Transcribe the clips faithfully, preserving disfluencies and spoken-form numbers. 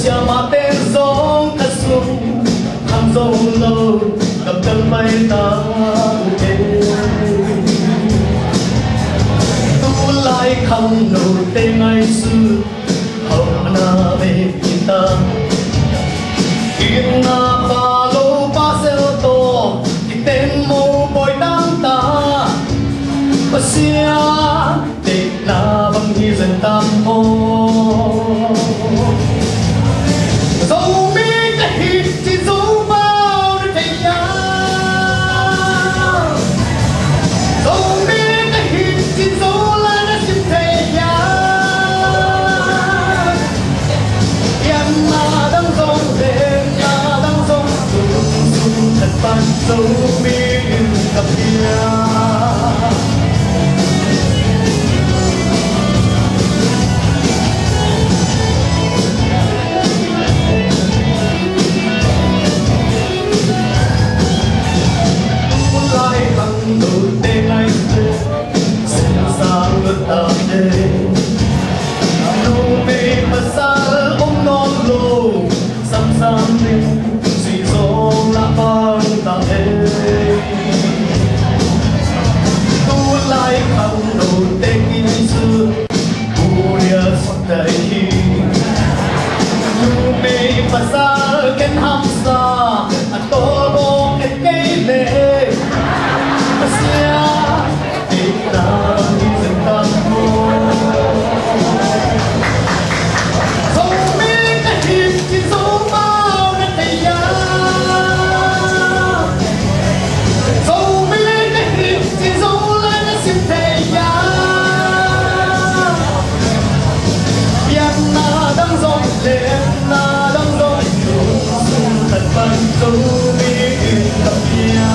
Siamahte zong ka sung kham zo lo, kapdang pai ta uh e. Tulai khangnote ngaihsut hauhna ve kita. Itna pa lo pa sel tawh kiten mo bawi tangta. Pasian deihna bang hi zen tam maw? Zomi ka hi ci Zopau na thei hiam? Zomi ka hi ci Zolai na sim thei hiam? Pianna dang zong, lenna dang zong, sum sum khat pan Zomi in ka pia. Tulai khangnote ngaihsut semsang lut ta e. Numei pasal om nawn lo, samsam ding sui zong lah bang ta e. Tulai khangnote ngaihsut buria sawt ta hi. Numei pasal ken hamsa a tawlbawk kei leh, Pasian deihna bang hi zen tam maw? Zomi ka hi ci Zopau na thei hiam? Zomi ka hi ci Zolai na sim thei hiam? Pianna dang zong, lenna dang zong, sum sum khat pan Zomi in ka pia.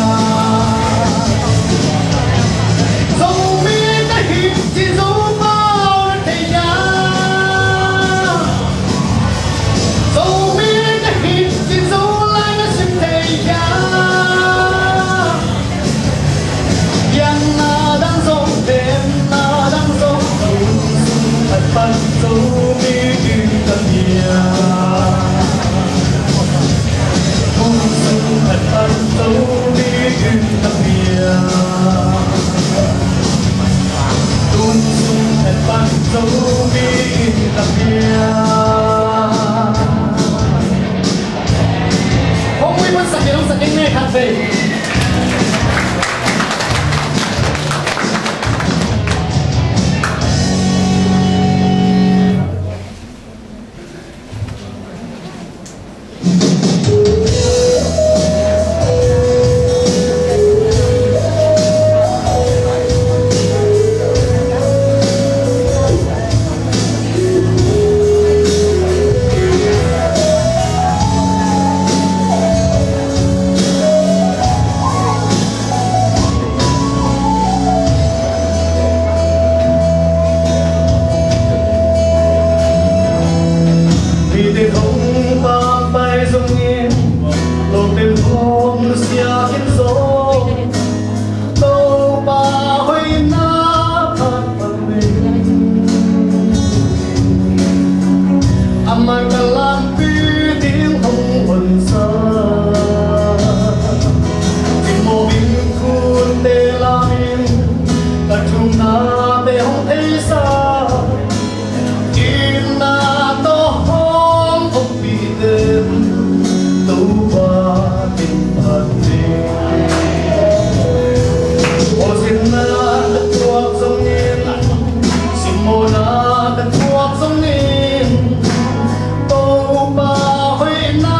Zomi ka hi ci Zopau na thei hiam? Zomi ka hi ci Zolai na sim thei hiam? Pianna dang zong, lenna dang zong, sum sum khat pan Zomi in ka pia. Sum sum khat pan Zomi in ka pia. Sum sum khat pan Zomi in ka pia. Hong ui man sakin, hong sakin ne khat vei. Mite thong pang pai zongin, lote hong nusia khin zong, Topa hoihna phat pang in, amah ka lampi ding hong honsa. Cimawh in khunte lamin, ka thunate hong theisa. Itna tawh hong ompihte in Topa in phat ding. Awlsinna ka thuak zongin, simmawhna ka thuak zongin, Topa hoihna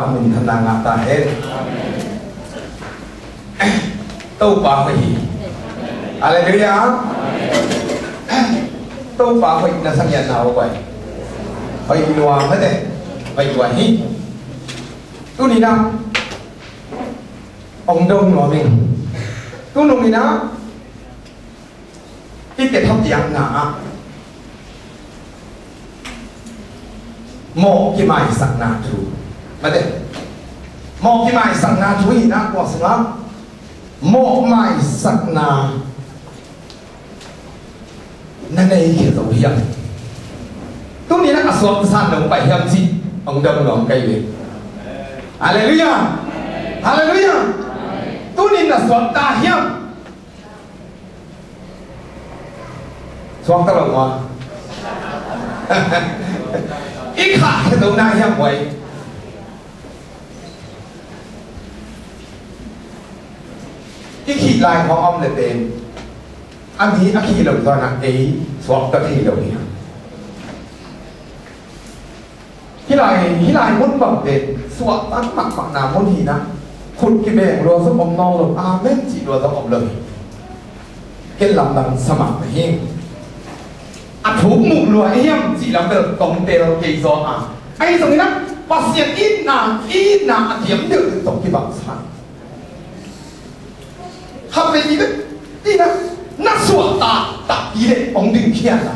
Minthanna ngah ta hen. Topa hoih hi. Halleluiah. Topa hoih na sang hiam na hoih? Hoih lua mate. Hoih lua hi. Tuni-in ah hong dong nuam ing. Tu nung in ah i pia thapia ngah ah mawh kimaisakna thu. Mate. Mawh kimaisakna thu hi-in ah kua sungah mawh maisakna na nei khia zo hiam? Tuni-in ah a suakta san dong pai hiam cih hong dong nuam ka hi ve. Halleluiah. Halleluiah. Tuni-in na suakta hiam? Suakta lo maw? I khah khia zo na hiam uai? I khih lai khawng om le pen a mi a khih lo zaw in ah ei suakta thei lo hi. Hih lai, hih lai mun bang pen suahtak mahmahna mun hi-in ah khut kibeng lua zong om nawn lo, amen cih lua zong om lo hi. Ken lamdang sa mah na hi. A thuk muh lua i hiam cih lam bel tawm tel kei zaw a. Ahi zongin ah Pasian itna, itna a kiam deuhdeuh tawh kibang sa. Khat vei i bek in ah na suahtak tak i leh hong dingkhia a,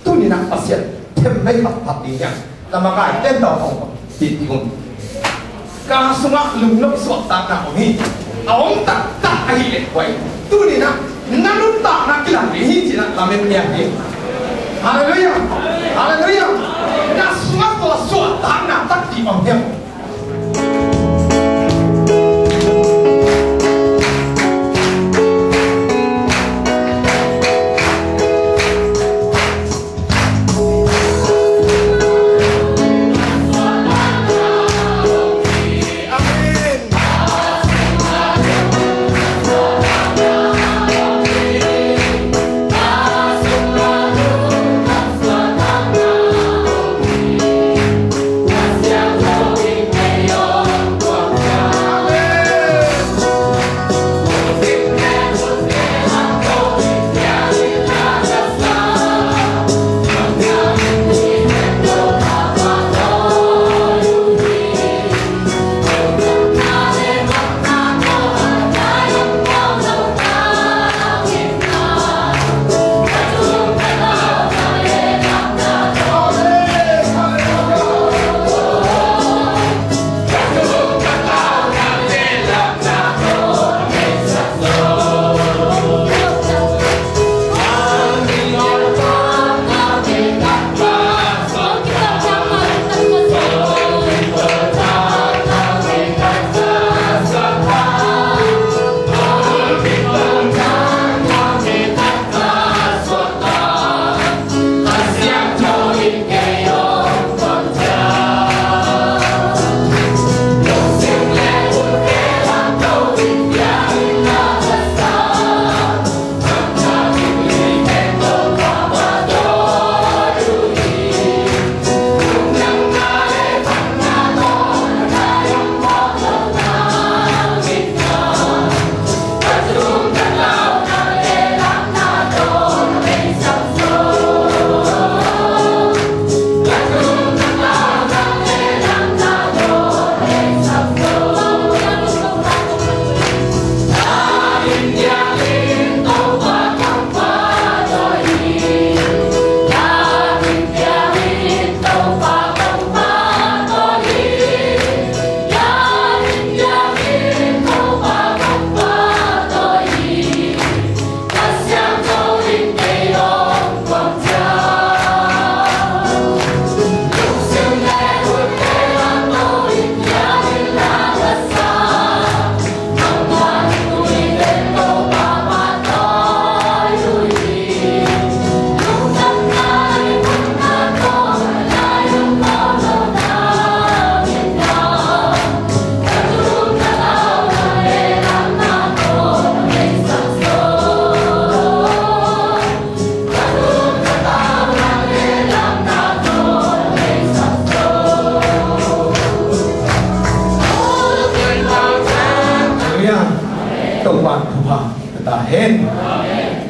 tuni-in ah Pasian themvei phatphat ding hiam? Na makaite tawh hong cih ding un. Ka sungah lungnop suahtakna om hi. A om taktak ahih leh uai, tuni-in ah na nuntakna kilang ding hi ci-in ah lamen lian hi. Halleluiah. Halleluiah. Na sungah tua suahtakna taktak om hiam?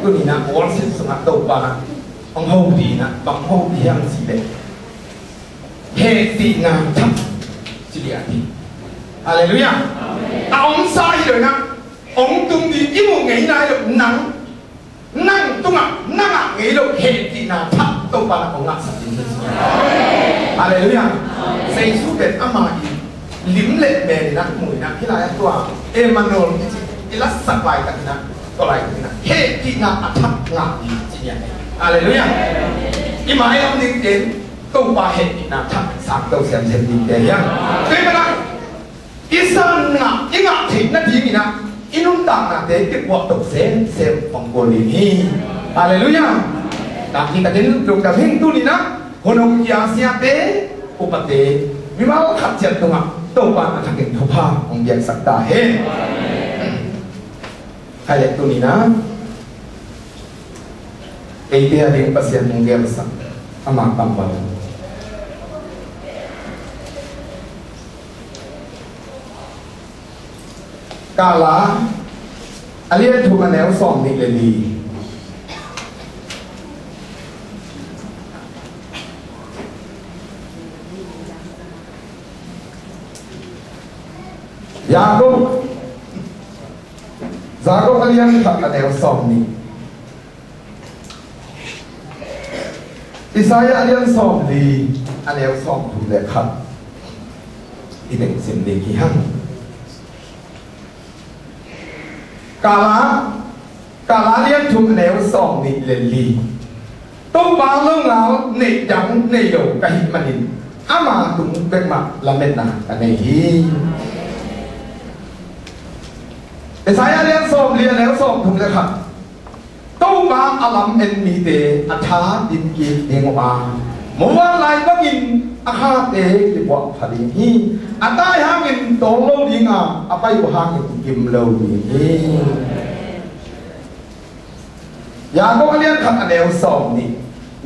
Tuni-in ah worship sungah Topa hong hopih in ah bang hopih hiam cih leh hehpihna thak ci lian hi. Halleluiah. A omsa hi lo in ah, hong tung ding i muh ngei nai lo, nang, nang tungah, nang ah ngei lo hehpihna thak Topa in ah hong ngahsak ding hi ci. Halleluiah. Jesu pen ama i lim le mel in ah mu in ah, hih lai-ah tua Emmanuel kici i latsak laitak in ah, tua laitak in ah hehpihna a thak ngah ding ci hi. Halleluiah. I mai lam dingte in Topa hehpihna thak sang to semsem dingte hi hang. Tua ahih manin ah i san ngah, i ngah theih nadingin ah i nuntaknate kipuah to semsem hong kul ding hi. Halleluiah. Takpi takin lungdam hing. Tuni-in ah hun hong pia siate, upate, mimal khat ciat tungah Topa in a thakin thupha hong piaksak ta hen. Khai leh tuni-in ah eite ading Pasian hong gelsak ama kammal, Kala a lian thum a neu sawmnih le li. Jakob, Jakob a lian khat a neu sawmnih. Isaiah a lian sawmli a neu sawmthum le khat i teng sim ding hi hang. Kala, Kala a lian thum a neu sawmnih le li. Topa longal neih dang nei lo ka hih manin ama tung bek mah lametna ka nei hi. Isaiah a lian sawmli a neu sawmthum le khat. Topa a lamet mite a tha dim kik ding uh a, muvanlai bangin a khate kipuahpha ding hi. A tai hangin tawl lo ding a, a pai uh hangin gim lo ding hi. Jakob a lian khat a neu sawmnih.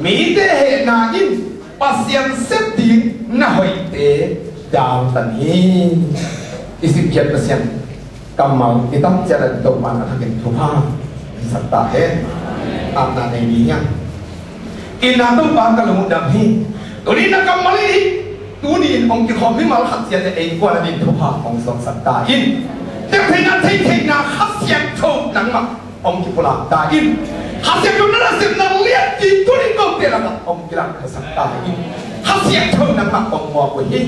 Mite hehna in Pasian sep ding na hoihte daltan hi. I simkhiat Pasian kammal i tam ciat a Topa in a thakin thupha piaksak ta hen. Apna nei ni hiam? Itna Topa ka lungdam hi. Tuni na kammal hi. Tuni in hong kikhawm mimal khat ciat le ei kuan a din thupha hong suaksak ta in. Teptheihna, theihtheihna, Kha Siangtho nangmah hong kipulak ta in. Kha Siangtho na nasepna lianpi tuni kote lakah hong kilangkhasak ta in. Kha Siangtho nangmah hong muak uh hi.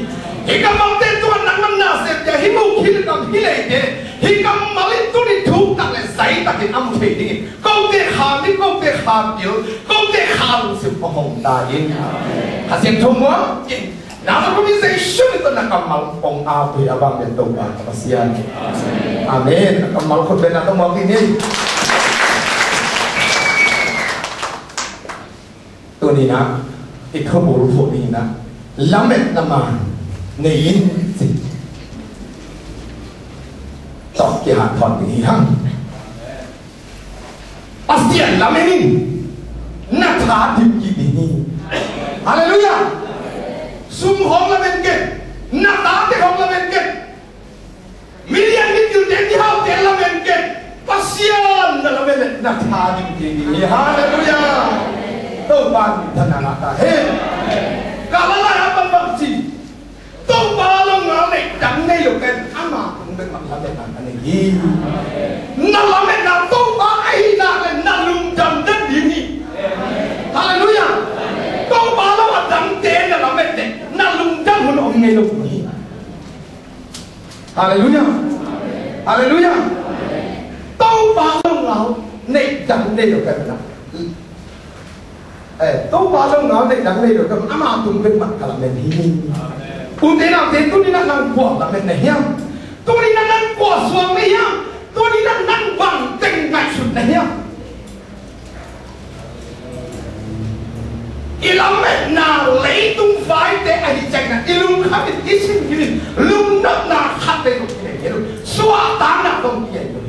Hih kammalte tungah nangmah nasepte, hih mukhil kam, hih leite, hih kammal in tuni thuk tak le zai takin a mu thei dingin kote kha mit, kote kha pil, kote kha lungsim hong hong ta in. Kha Siangtho muak in. Nang a promise sung to na kammal hong a pui a bang den Topa ka Pasian. Amen. A kammal khut beng na tong mawk ding hi. Tuni na i thubul phuh ding na lametna man nei in ci. Tok ki han thon ding hi hang. Pasian lamen in na tha dim kik ding hi. Halleluiah. Sum khawng lamen kei, na tate khawng lamen kei, milian migilte, mihaute lamen kei. Pasian na lamen in na tha dim kik ding hi. Halleluiah. Topa in tha na ngah ta hen. Ka la lai a bang bang ci. Topa longal neih dang nei lo pen ama tung bek mah lametna ka nei hi. Na lametna Topa ahih nak leh na lungdam den ding hi. Halleluiah. Topa lo a dangte na lamet leh na lungdam hun om ngei lo hi. Halleluiah. Halleluiah. Topa longal neih dang nei lo pen na Eh, Topa longal neih dang nei lo ka, ama tung bek mah ka lamen hi. Ute naute, tuni na nang kua lamen na hiam? Tuni na nang kua suang na hiam? Tuni na nang bang teng ngaihsut na hiam? I lametna leitung vaite ahi ciangin i lungkham in, i sin kim in, lungnopna khat vei lo i nei hi lo. Suahtakna tawh i nei hi lo.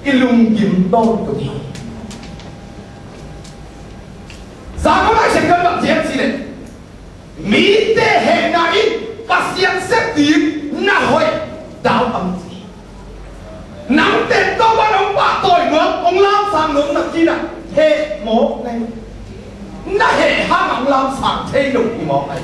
I lunggim tawntung hi. Jakob a siangtho bang ci hiam cih leh, mite hehna in Pasian sep ding na hoih dal tam ci. Nangte Topa in hong pahtawi nuam, hong lamsang nuam na ci-in ah, Heh mawk nai. Na heh hang a hong lamsang thei lo hi mawk ai.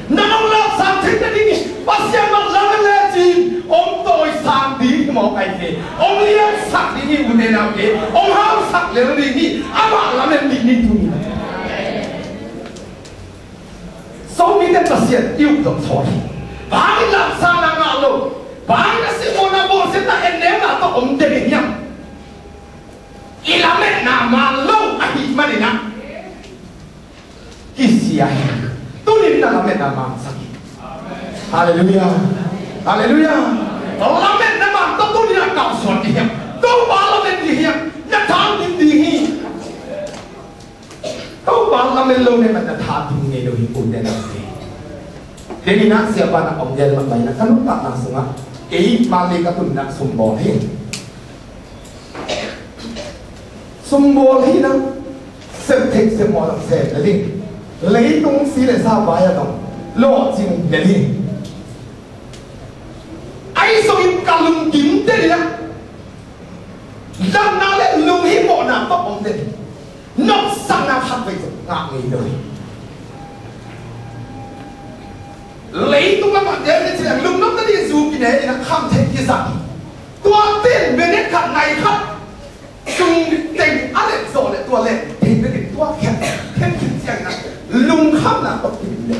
Na hong lamsang thei nading hi. Pasian mah lamen lecin hong tawisang ding hi mawk ai ve. Hong liansak ding hi, u te nau te. Hong hausak lel ding hi. Amah lamen ding hi tuni. Sawmite Pasian i up zong sawl hi. Bang in lamsang na ngah lo. Bang in a simmawhna bawlsiatna enneuna tawh om den in hiam? I lametna man lo ahih manin ah kisia hi. Tunin na lametna mangsak hi. Halleluiah. Halleluiah. Lametna man tawh tunin a kalsuan ding hiam? Topa lamen ding hiam? Na tha dim ding hi. Topa lamen lo ne man na tha dim ngei lo hi, u te nau te. Denin ah siapa na om gel lam mai na ka nuntakna sungah kei mah le ka tun in ah sumbawl hi. Sumbawl hi na, sem thei sem mawh zong sem lel hi. Leitung si le sa vai a zong lawhcing lel hi. Ahi zongin ka lungkim den in ah, damna le lunghimawhna tawh om den in, nopsakna khat vei zong ngah ngei lo hi. Leitung lamah del ni ci leng lungnopna ding zu kine in ah kham thei kizang hi. Tua ten minute khat nai khat sung teng a let zawh le tua let thei bekin tua khiat khiat khiat ciangin ah lungkhamna tawh kimin le.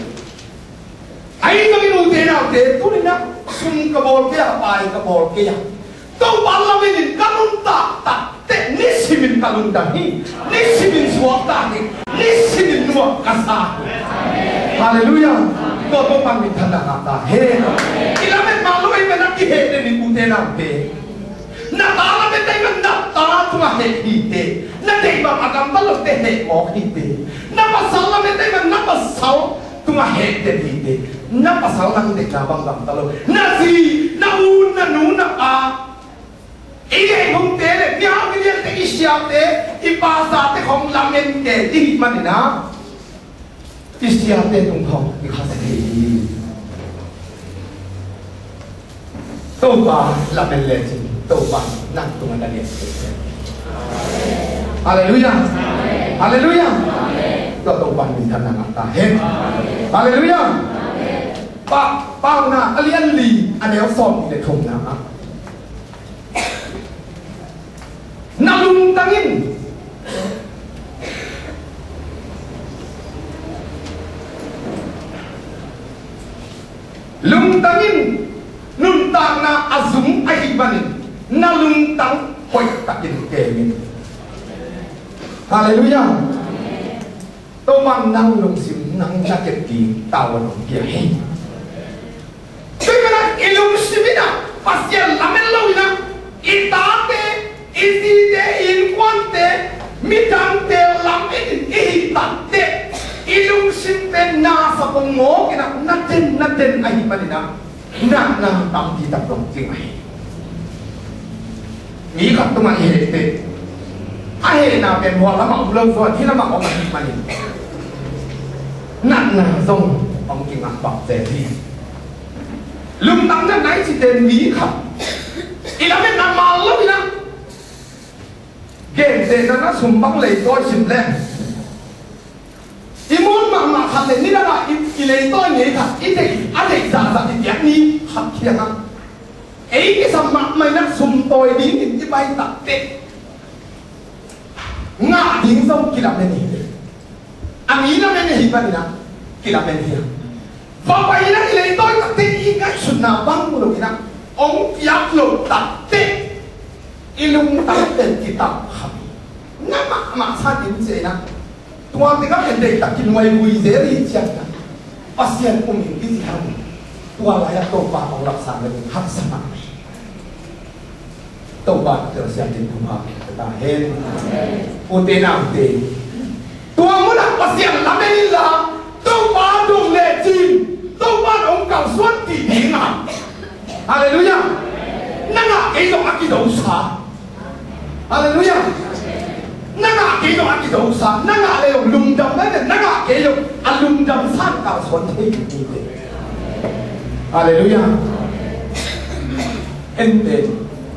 Ahi zongin u te nau te, tuni in ah sum ka bawl kei a, pai ka bawl kei a, Topa lamen in ka nuntak tak teh nisimin ka lungdam hi. Nisimin suakta hi. Nisimin nuam ka sa hi. Halleluiah. Tua Topa minthanna ngah ta hen. I lamen mah lo ahih manin ah kiheh den in, u te nau te. Na ta lamen ahih manin na ta tungah heh hi te. Na deih bang a gamta lote heh mawk hi te. Na pasal lamen ahih manin na pasal tungah heh den hi te. Na pasal nang deihna bang gamta lo. Na zi, na u, na nu, na pa, i gei hongte le mihau miliante, i siate, i pasate khong lamen kei i hih manin ah i siate tung khong i kha thei hi. Topa lamen lecin Topa nang tungah na lian. Halleluiah. Halleluiah. Tua Topa minthanna ngah ta hen. Halleluiah. Pa, Paunak a lian li a neu sawm le thumna ah na lungtang in, lungtang in nuntakna a zum ahih manin na lungtang hoihtakin kem in. Halleluiah. Topa nang lungsim nang na kep ding tavuan hong pia hi. Tua manin ah i lungsim in ah Pasian lamen lo in ah i tate, i zite, i innkuante, midangte lamen in i hih takteh i lungsim pen na sa pong mawk in ah na den na den ahih manin ah natna tampi tak dong cing ahi. Mi khat tungah i heh teh a hehna pen hua lamah om lo, zuan hi lamah om ahih manin natna zong hong kingah bang zel hi. Lungtang natna i cite mi khat i lametna mal lo in ah, gentehna na sum bang leitawi sim leng i muan mahmah khat le nidangah i, i leitawi ngei khat i deih, a deih zahzah i piak ni khat kiangah ei kisam mahmah in ah sum tawi dingin i pai takteh ngah ding zong kilamen hi. A mi lamen ahih manin ah kilamen hi. Va pai in ah i leitawi takteh i ngaihsutna bang lo in ah hong piak lo takteh i lungtang pen kitam kha hi. Na mahmah sa ding ci in ah tua tengah pen deihtak kinuaivui zel hi ciangin ah Pasian um in kici hang. Tua lai-ah Topa hong lapsang le ding haksa mahmah hi. Topa tel siam ding thupha pia ta hen. U te nau te, tua munah Pasian lamen inla Topa dong lecin Topa in hong kalsuan ding hi. Halleluiah. Na ngah kei zong a kidosa. Halleluiah. Na ngah kei zong a kidosa, na ngah le zong lungdam, na ngah kei zong a lungdamsa in kalsuan thei ding hi. Halleluiah. En pen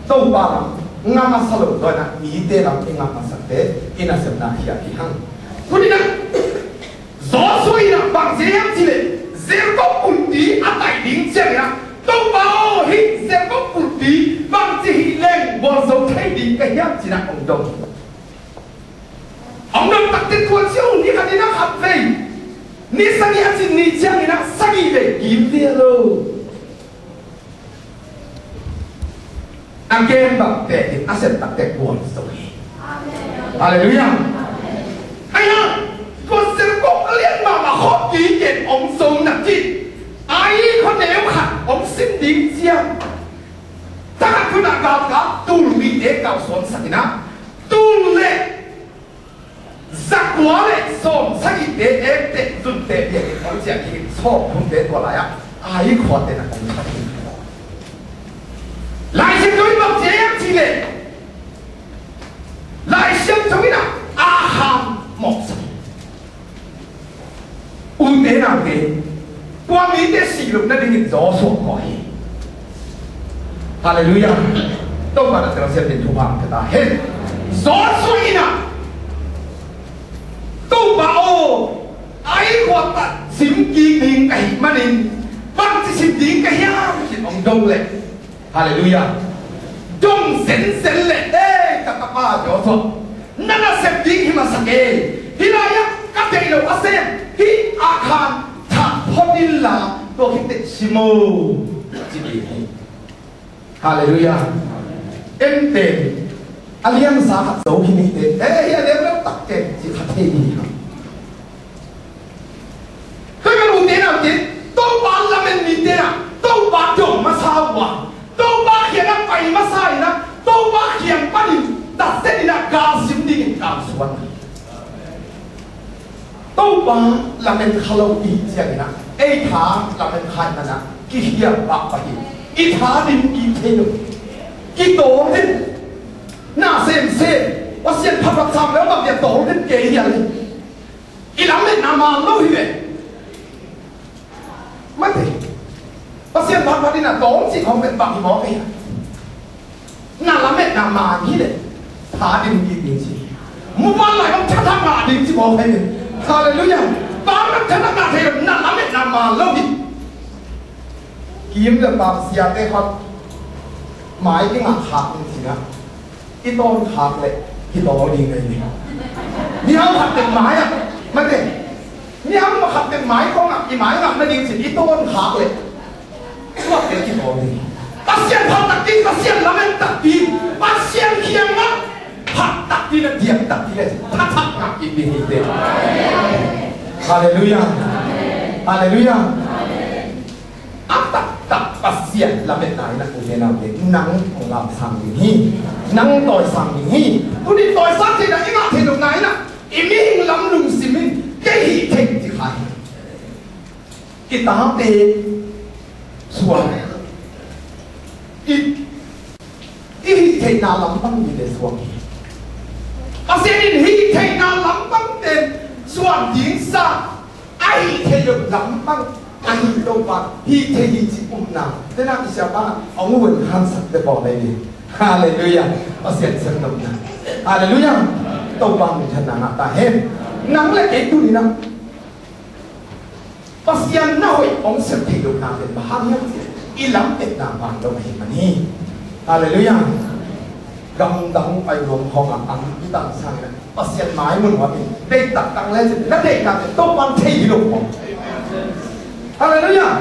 Topa lam ngam a sa lo zaw inah mite lam i ngam a sakte i nasepna hiah hi hang. Tuni inah Joshua inah bang ci hiam cih leh Jericho kulpi a tai ding ciang inah Topa aw, hih Jericho kulpi bang ci hih leng gualzo thei ding ka hiam ci inah hong dong. Hong dong takte tua ciang ni khat inah khat vei, ni sagih a cin ni ciang inah sagih vei kim vial lo. A gen bangte in a sep takte gualzo hi. Halleluiah. Ahi hang tua Jericho a lian mahmah khawng kigen hong zo na cin, Ai khuaneu khat hong sim ding ciang, tangah khun ah galkap tul mite kalsuansak inah tul le zakua le sawm sagihte ekte zunte biakinn hong ciah dingin sawm thumte tua lai-ah Ai khuate na kong that hi. Lai Siangtho in bang ci hiam cih leh Lai Siangtho in ah Akhan mawhsak hi. Ute naute, tua mite sih loh nadingin Joshua mawh hi. Halleluiah. Topa na telsiam ding thupha hong pia ta hen. Joshua in ah Topa aw, Ai khua tat sim kik ding ka hih manin bangci sim ding ka hiam cin hong dong leh, Halleluiah, dong zenzen leh, ei ka tapa Joshua, na nasep ding hi masak e. Hih lai-ah ka deih loh a sem hih Akhan thah phot inla tua khit teh sim o, ci ding hi. Halleluiah. Ente a liansa khat zo hi ni teh, eh, hi a lian lo tak teh ci kha thei ni ha. Hei, ka ute naute, Topa lamen mite ah Topa dong masa uh a, Topa kiangah pai masa in ah Topa kiang panin tasen in ah galsim dingin kalsuan hi. Topa lamen kha lo i hih ciangin ah ei tha lamen kha ahih manin ah kikhial pahpah hi. I tha dim kik thei lo, kitawl den, na semsem, Pasian phatphat sam leh bang dia tawl den kei hial hi. I lametna man lo hi ve. Mate, Pasian phatphat in ah tawl cih khawng pen bang hi mawk ei. Na lametna man hi leh tha dim kik ding ci. Muban lai khawng thathak ngah ding ci mawk ei. Halleluiah. Bang na thathak ngah thei lo, na lametna man lo hi. Kim le pam siate khawng mai i ngah khak ding ci na. I tawn khak leh kitawl ding ahi hi. Ni hang khat teng mai ah, mate, ni hang khat teng mai kong ah i mai ngah nading cin i tawn khak leh tuak leh kitawl ding. Pasian phat takpi, Pasian lamen takpi, Pasian kiangah phat takpi, na diak takpi leh thathak ngah kik ding hi teh. Halleluiah. Halleluiah. A taktak Pasian lametna in ah ute naute, nang hong lamsang ding hi. Nang tawisang ding hi. Tuni tawisang theihna i ngah theih lohna in ah i mihing lam lungsim in kei hih theih ci kha hi. I tate suang, i I hih theihna lampang mite suang hi. Pasian in hih theihna lampangte suang ding sa, a hih theih loh lampang a hih Topa hih theih hi ci upna te na i siapa a ngun khansak te pawl ahi hi. Halleluiah. Pasian siamnopna. Halleluiah. Topa minthanna ngah ta hen. Nang le kei tuni-in ah Pasian na hoih hong sep theih lohna pen bang hang hiam cih leh i lametna man lo ahih man hi. Halleluiah. Gamdang pai nuam khawng a, am i tang sangin ah Pasian mai mun huamin deih taktak lecin na deihna pen Topa'n thei hi lo khawng. Halleluiah.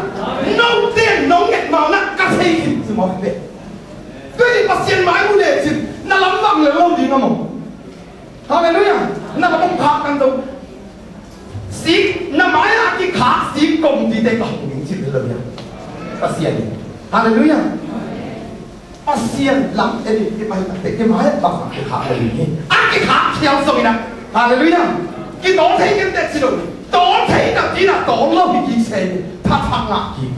Note nong nget mawk na ka thei hi ci mawk hi ve. Tua hi Pasian mai mun lecin na lam vang lel lo ding a maw. Halleluiah. Na ka bawng khak kan zo. Sik, na mai-ah kikhak sik kong dite ka hong ding cih lo hiam? Pasian in. Halleluiah. Pasian lam en in i mai takte i mai bang a kikhak lo ding hi. A kikhak khial zongin ah. Halleluiah. Kitawl thei kei teh ci lo. Tawl thei na ci na tawl lo hi kik se. Thathak ngah kik.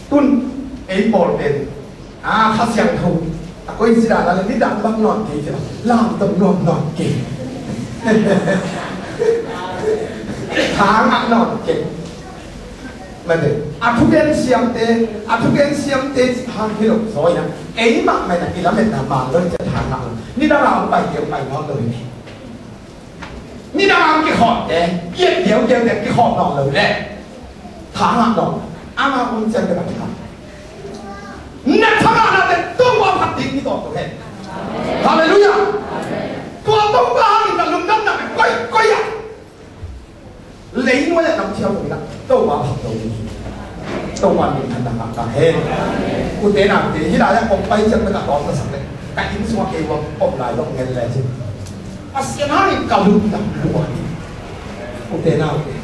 Tun ei pawl pen a Kha Siangtho a koi ci dan a le nidang bang nawn kei ci, lamdang nawn nawn kei. Tha ngah nawn kei. Mate, a thugen siamte, a thugen siamte cih hang hi lo zaw in ah, ei mahmah in ah i lametna man lo in ciah tha ngah lo. Nidang a hong pai kei hong pai nawn lo hi. Nidang a hong kikhawmte, i et diaudiaute kikhawm nawn lo leh tha ngah nawn. Ama hong ciah bek a tha. Na tha ngahnate Topa phat ding hi tawh ko hen. Halleluiah. Tua Topa hangin na lungdamna koikoi ah Leinuai a nam thiam lo in ah Topa phat lo ding hi. Topa minthanna ngah ta hen. Ute naute, hih lai-ah kong pai ciang bek a tawm ka sak leh ka inn sungah kei uang om lai dong ngen le cin, Pasian hangin ka lungdam lua hi. Ute naute,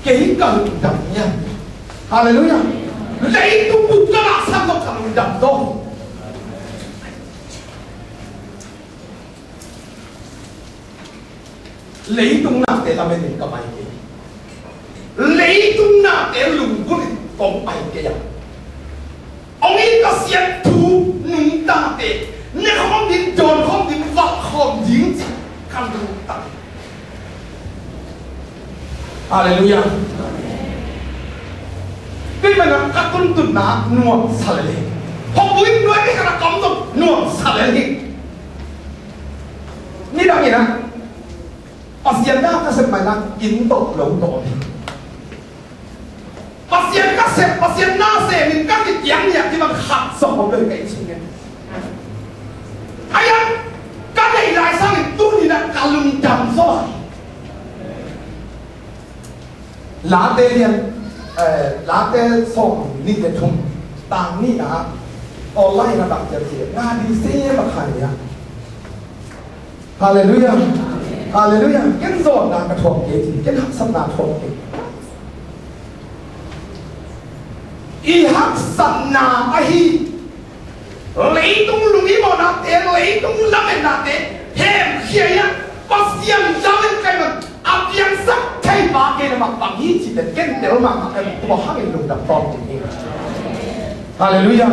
kei ka lungdam hiam? Halleluiah. Leitung bup ka laksak zong ka lungdam dong. Leitung nate lamen in ka pai kei. Leitung nate lungvun in kong pai kei a, hong it Pasian thu nungtate ne khawm ding, dawn khawm ding, valh khawm ding cih ka lungtang. Halleluiah. Kei bangah ka tuntunna nuamsa lel hi. Hong buin nuai kei ka na kam zong nuamsa lel hi. Nidang in ah Pasian na ka sep mai na inn tawh lo tawh om hi. Pasian ka sep, Pasian na sem in ka kiciam ni a kibang khat zong om lo hi ka inn sung ngen. Ahi hang ka neih lai sangin tuni-in ah ka lungdam zaw lai. Late lian, eh, Late sawm nih le thum, tang nihna ah online ah bang ci hiam cih leh, nga ding sem a kha ni a. Halleluiah. Halleluiah. Ken zawnna ka thuak kei ci, ken haksatna thuak kei. I haksatna ahi leitung lungimawhnate, leitung lametnate hemkhia in ah Pasian lamen ka hih man a piangsak thei pa kei na mah bang hi cih leh ken tel mahmah ka hi, tua hangin lungdam tawm ding hi. Halleluiah.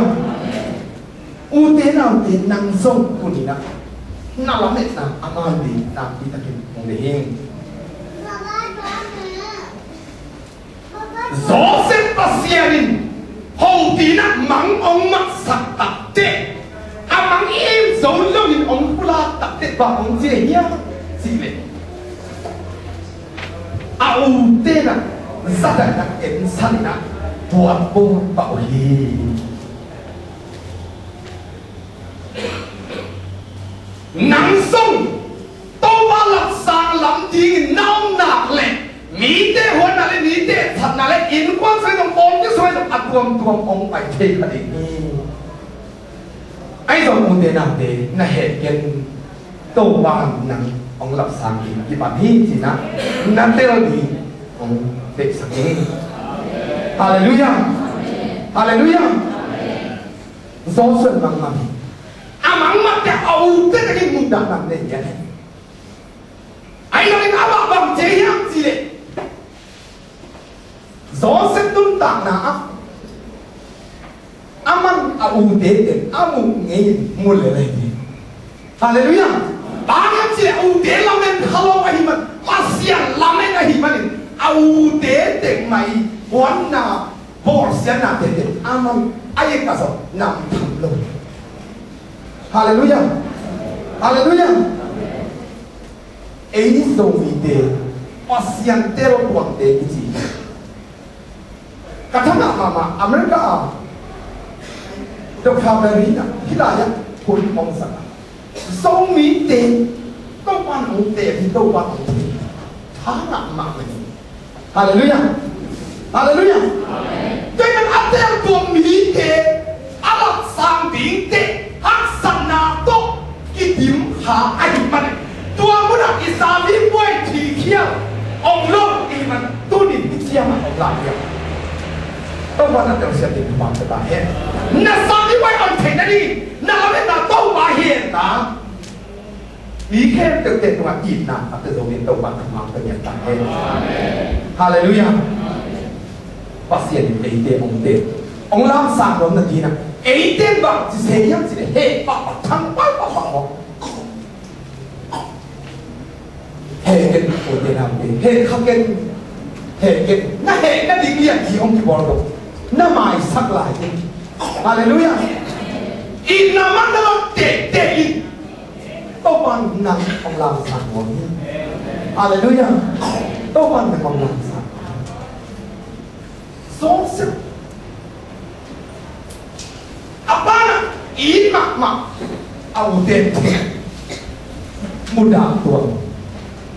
Ute naute, nang zong tuni-in ah na lametna a man ding nakpi takin hong deih hi. Joseph Pasian in hong tina mang hong matsak takteh, a mang i im zo loin hong pulak takteh bang hong ci hiam cih leh, a ute in ah zadaina ensan in ah puakbawl pah uh hi. Nang zong Topa lapsang lam dingin na om nak leh, mite huatna le mite thatna le innkuan sung zong, pawlpi sung zong a tuamtuam hong pai thei kha ding hi. Ahi zong ute naute, na heh ken, Topa in nang hong lapsang ding kipan hi ci-in ah na tel ding hong deihsak hi. Halleluiah. Halleluiah. Joshua in mang mah hi. A mang mah teh a ute tengin muhdah nang nei hi a. Ahi zongin amah bang ci hiam cih leh, Joseph nuntakna ah aman a ute teng a muh ngei in mu lel ahi hi. Halleluiah. Bang hiam cih leh a ute lamen kha lo ahih man, Pasian lamen ahih manin a ute teng mah i huatna, bawlsiatna tete aman a i ka zong nam tham lo. Halleluiah. Halleluiah. Ei Zomite Pasian teltuamte kici hi. Ka thangah mahmah America a Doctor Barry in ah hih lai-ah hun hong zang a, Zomite Topa in hong teel hi, Topa in hong teel hi. Thangah mahmah hi. Halleluiah. Halleluiah. Tua ahih man a teltuam mite a lapsang dingte haksatna tawh kidim kha ahih manin, tua munah i samipuai thikhial om lo ahih man, tunin i ciamah om lai hi. Topa na telsiam ding thuman ka ta hen. Na samipuai om theih nading na lametna Topa hen ta. Mi khempeuh tungah itna a pia zo ding Topa thuman ka ngiat ta hen. Halleluiah. Pasian in eite hong teel, hong lamsang nuam na dingin ah, eite in bang ci se hiam cih leh, heh pahpah, thang pahpah maw. Heh ken, ute naute, heh kha ken. Heh kei, na hehna ding lian hi hong kibawl lo. Na maisak lai ding. Halleluiah. Itna man na lo tektek in. Topa'n nang hong lamsang nuam hi. Halleluiah. Topa'n nang hong lamsang. Joseph a pa'n a it mahmah, a ute mudah tuan.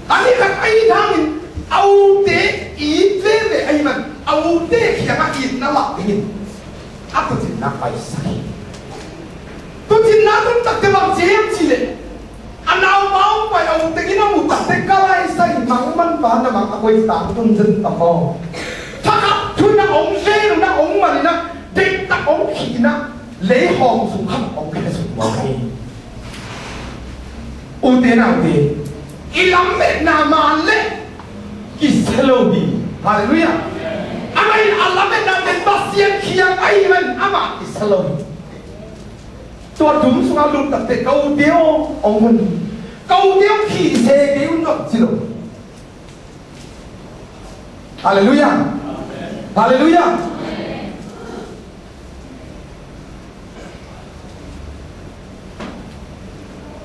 A ni khat a it hangin a ute it veve ahih man a ute kiangah itna lak dingin a tuucinna paisak hi. Tuucinna tun takte bang ci hiam cih leh, a naupa hong pai a ute in a mu takte ka lai sa hi, mang man pa na mang a koi tang tun zen tam aw. Thakhat thu in a hong zen un a hong man in a, deihtak hong khih in a, leihawm sung khat hong khia suk mawk hi. Ute naute, i lametna man leh kisia lo hi. Halleluiah. Amah in a lametna pen Pasian kiang ahih man amah kisia lo hi. Tua dum sungah lut takte ka ute aw hong hun. Ka ute aw khih se kei un, nop ci lo. Halleluiah. Halleluiah.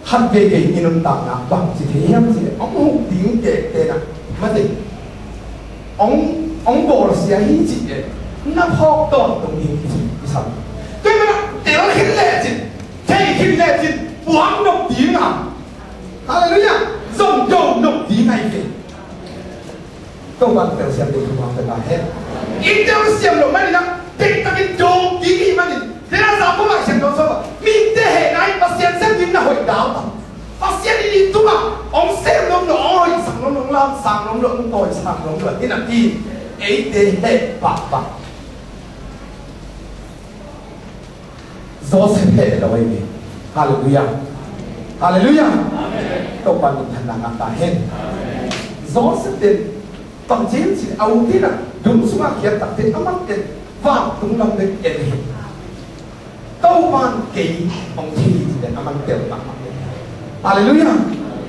Khat veivei i nuntakna bang ci thei hiam cih leh, hong huk ding kekte na, mate, hong, hong bawlsia hi cih leh na phawk tawntung ding kisam. Tua ahih manin tel khin lecin, thei khin lecin, puak nop ding a. Halleluiah. Zong do nop ding ahi ve. Topa'n telsiam ding thupha pia ta hen. I telsiam loh manin a, deihtakin do kik i hih manin, tua ahih manin Jakob a Siangtho Sawm ah, mihingte hehna in Pasian sem ding na hoih dau ta. Pasian in i tungah hong sem nuam lo, hong hoihsak nuam lo, hong lamsang nuam lo, hong tawisang nuam lo hi napi, eite heh pahpah. Joseph heh lo ahi ve. Halleluiah. Halleluiah. Topa'n minthanna ngah ta hen. Joseph pen bang ci hiam cih leh, a ute in a dum sungah khiat takte amah pen vantung lam bek en hi. Topa'n kei hong thei hi cih leh amah tel mahmah hi. Halleluiah.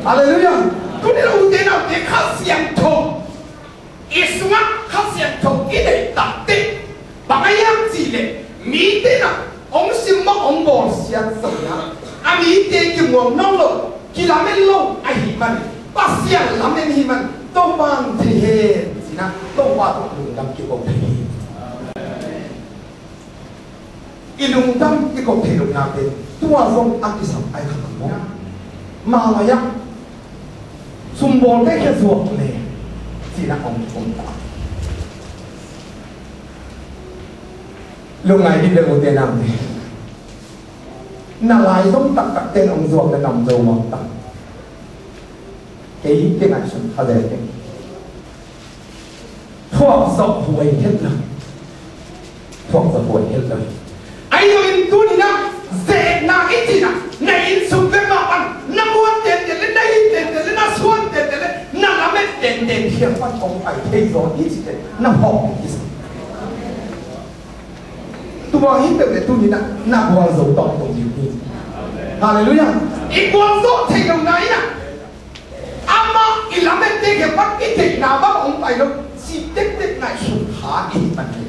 Halleluiah. Tuni-in a ute naute Kha Siangtho i sungah Kha Siangtho i neih takteh, bang a hiam cih leh mite in a hong simmawh hong bawlsiat zo in a, a mite kimuang nawn lo, kilamen lo ahih man, Pasian lamen ahih man, Topa'n thei hen ci-in a, Topa tawh lungdam kiko thei hi. I lungdam i kop theih lohna pen tua zong a kisam ai kha maw? Malai-ah sumbawlte khia zuak le cih na hong om ta. Lungngai dih le ute naute. Na lai zong taktak ten hong zuak le nam zo mawk ta. Kei, kei ngaihsun kha zel kei. Thuak zawh huai het lo. Thuak zawh huai het lo. Ahi zongin tuni-in ah, ze-etna i cih na, na inn sung bek mah pan, na muan tenten le, na it tenten le, na suan tenten le, na lamet tenten khiang pan hong pai thei zaw i cih teh, na phawk ding kisam. Tua hi peuh le tuni-in ah, na gualzo tawntung ding hi. Halleluiah. I gualzo thei lohna in ah, amah i lamette kiang pan i theihna bang hong pai lo, cih tektek ngaihsun kha i hih man hi.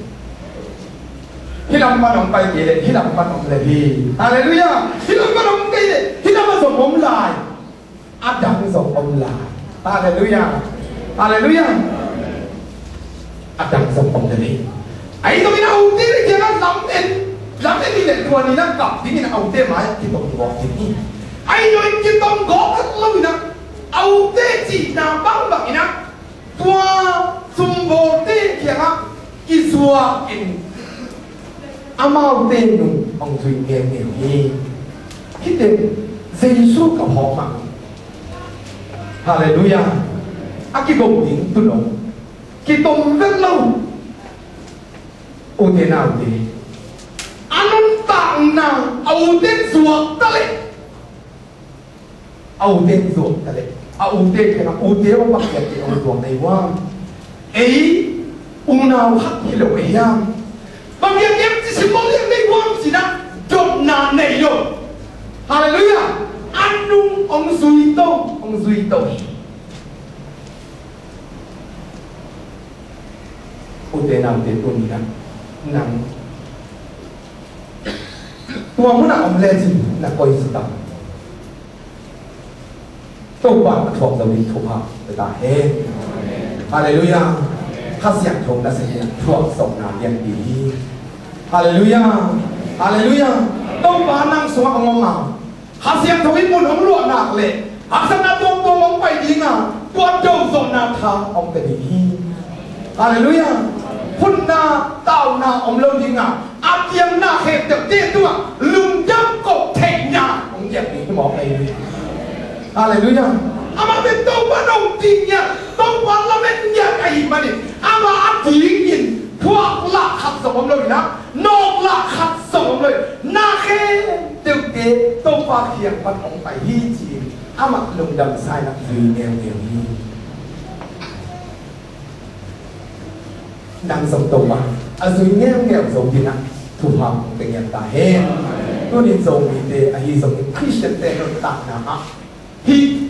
Hih lam pan hong pai kei leh hih lam pan om le hi. Halleluiah. Hih lam pan hong pai leh hih lam a zong om lai. A dang zong om lai. Halleluiah. Halleluiah. A dang zong om le hi. Ahi zongin a ute le kiangah lam en, lam en i leh tua ni-in ah kap dingin a ute mai-ah kitong gawp ding hi. Ahi zongin kitong gawp het lo-in ah, a ute cihna bangbang in ah, tua sumbawlte kiangah kizuak in amaute nung hong zui ngeungeu hi. Hih teh Jesu ka phawk mah. Halleluiah. A kigong ding tun om. Kitom vet lo. Ute naute, a nuntakna a ute zuak ta leh, a ute zuak ta leh, a ute khen a ute aw, bang hiam cih leh hong zuak nei uam? Ei unau khat hi lo ei hiam? Bang hiam cih leh simbawlin nei uam cih na dotna nei lo. Halleluiah. A nung hong zui to, hong zui to hi. Te naute, tuni-in ah nang tua munah om lecin na koi zaw ta. Topa a thuak zo ding thupha pia ta hen. Halleluiah. Kha Siangtho nasem in thuak zawhna lianpi hi. Halleluiah. Halleluiah. Topa nang sungah hong om a, Kha Siangtho in mun hong luah nak leh haksatna tuamtuam hong pai ding a, tua do zawhna tha hong pia ding hi. Halleluiah. Phunna, tauna om lo ding a, a piang na khempeuhte tungah lungdam koh theihna hong piak ding hi mawk hi. Halleluiah. Amah pen Topa nong ding ngiat, Topa lamet ngiat ahih manin amah a dingin thuak lah khat zong om lo in ah, nawk lah khat zong om lo in, na khempeuhte Topa kiang pan hong pai hi ci-in amah lungdamsa in ah zui ngeungeu hi. Nang zong Topa a zui ngeungeu zo ding ah thupha hong pia ngiat ta hen. Tuni-in Zomite ahi zongin Khristiante nuntakna ah hih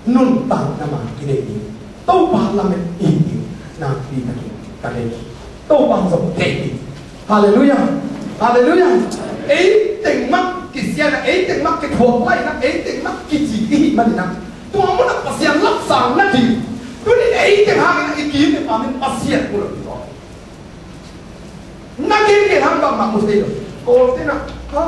nuntakna mah i neih ding, Topa lamet i hih ding nakpi takin ka deih hi. Topa hong zong deih hi. Halleluiah. Halleluiah. Ei teng mah kisiatna, ei teng mah kithuak laihna, ei teng mah kici i hih manin ah, tua munah Pasian lapsang nading, tuni-in ei teng hangin ah i kim i pam in Pasian mu lo hi zaw. Na gen gen hang bangmah mu thei lo. Kawlte'n ah, ha,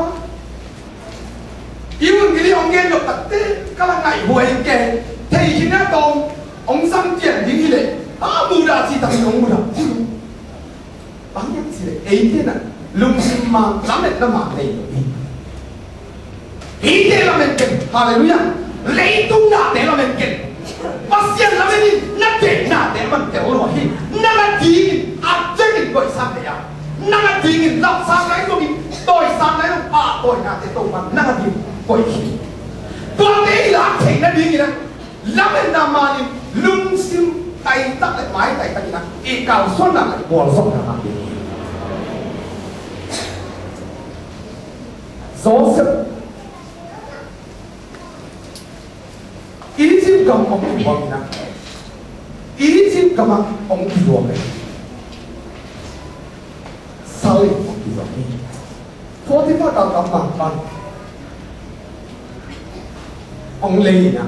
i hun gili hong gen lo takte ka la ngaihhuai kei. Thei khin a tawm hong sam cian ding hi leh, ha, mudah cih takin hong mudah. Bang hiam cih leh eite'n ah lungsim man, lametna man nei lo hi. Hihte lamen ken, halleluiah. Leitung nate lamen ken. Pasian lamen in na deih nate man tel lo hi. Nang a dingin a cengin koihsak leh a, nang a dingin lapsang nai zongin, tawisan nai zong, pahtawi nate Topa'n nang a dingin koih hi. Tuate i lak theih nadingin ah lametna man in lungsim taitak le maitai takin ah i kalsuanna le gualzawhna ngah ding hi. Joseph Egypt gam hong kibuang in ah, Egypt gam ah hong kizuak in, sal in hong kizuak hi. Potifar galkap mangpa hong lei in ah,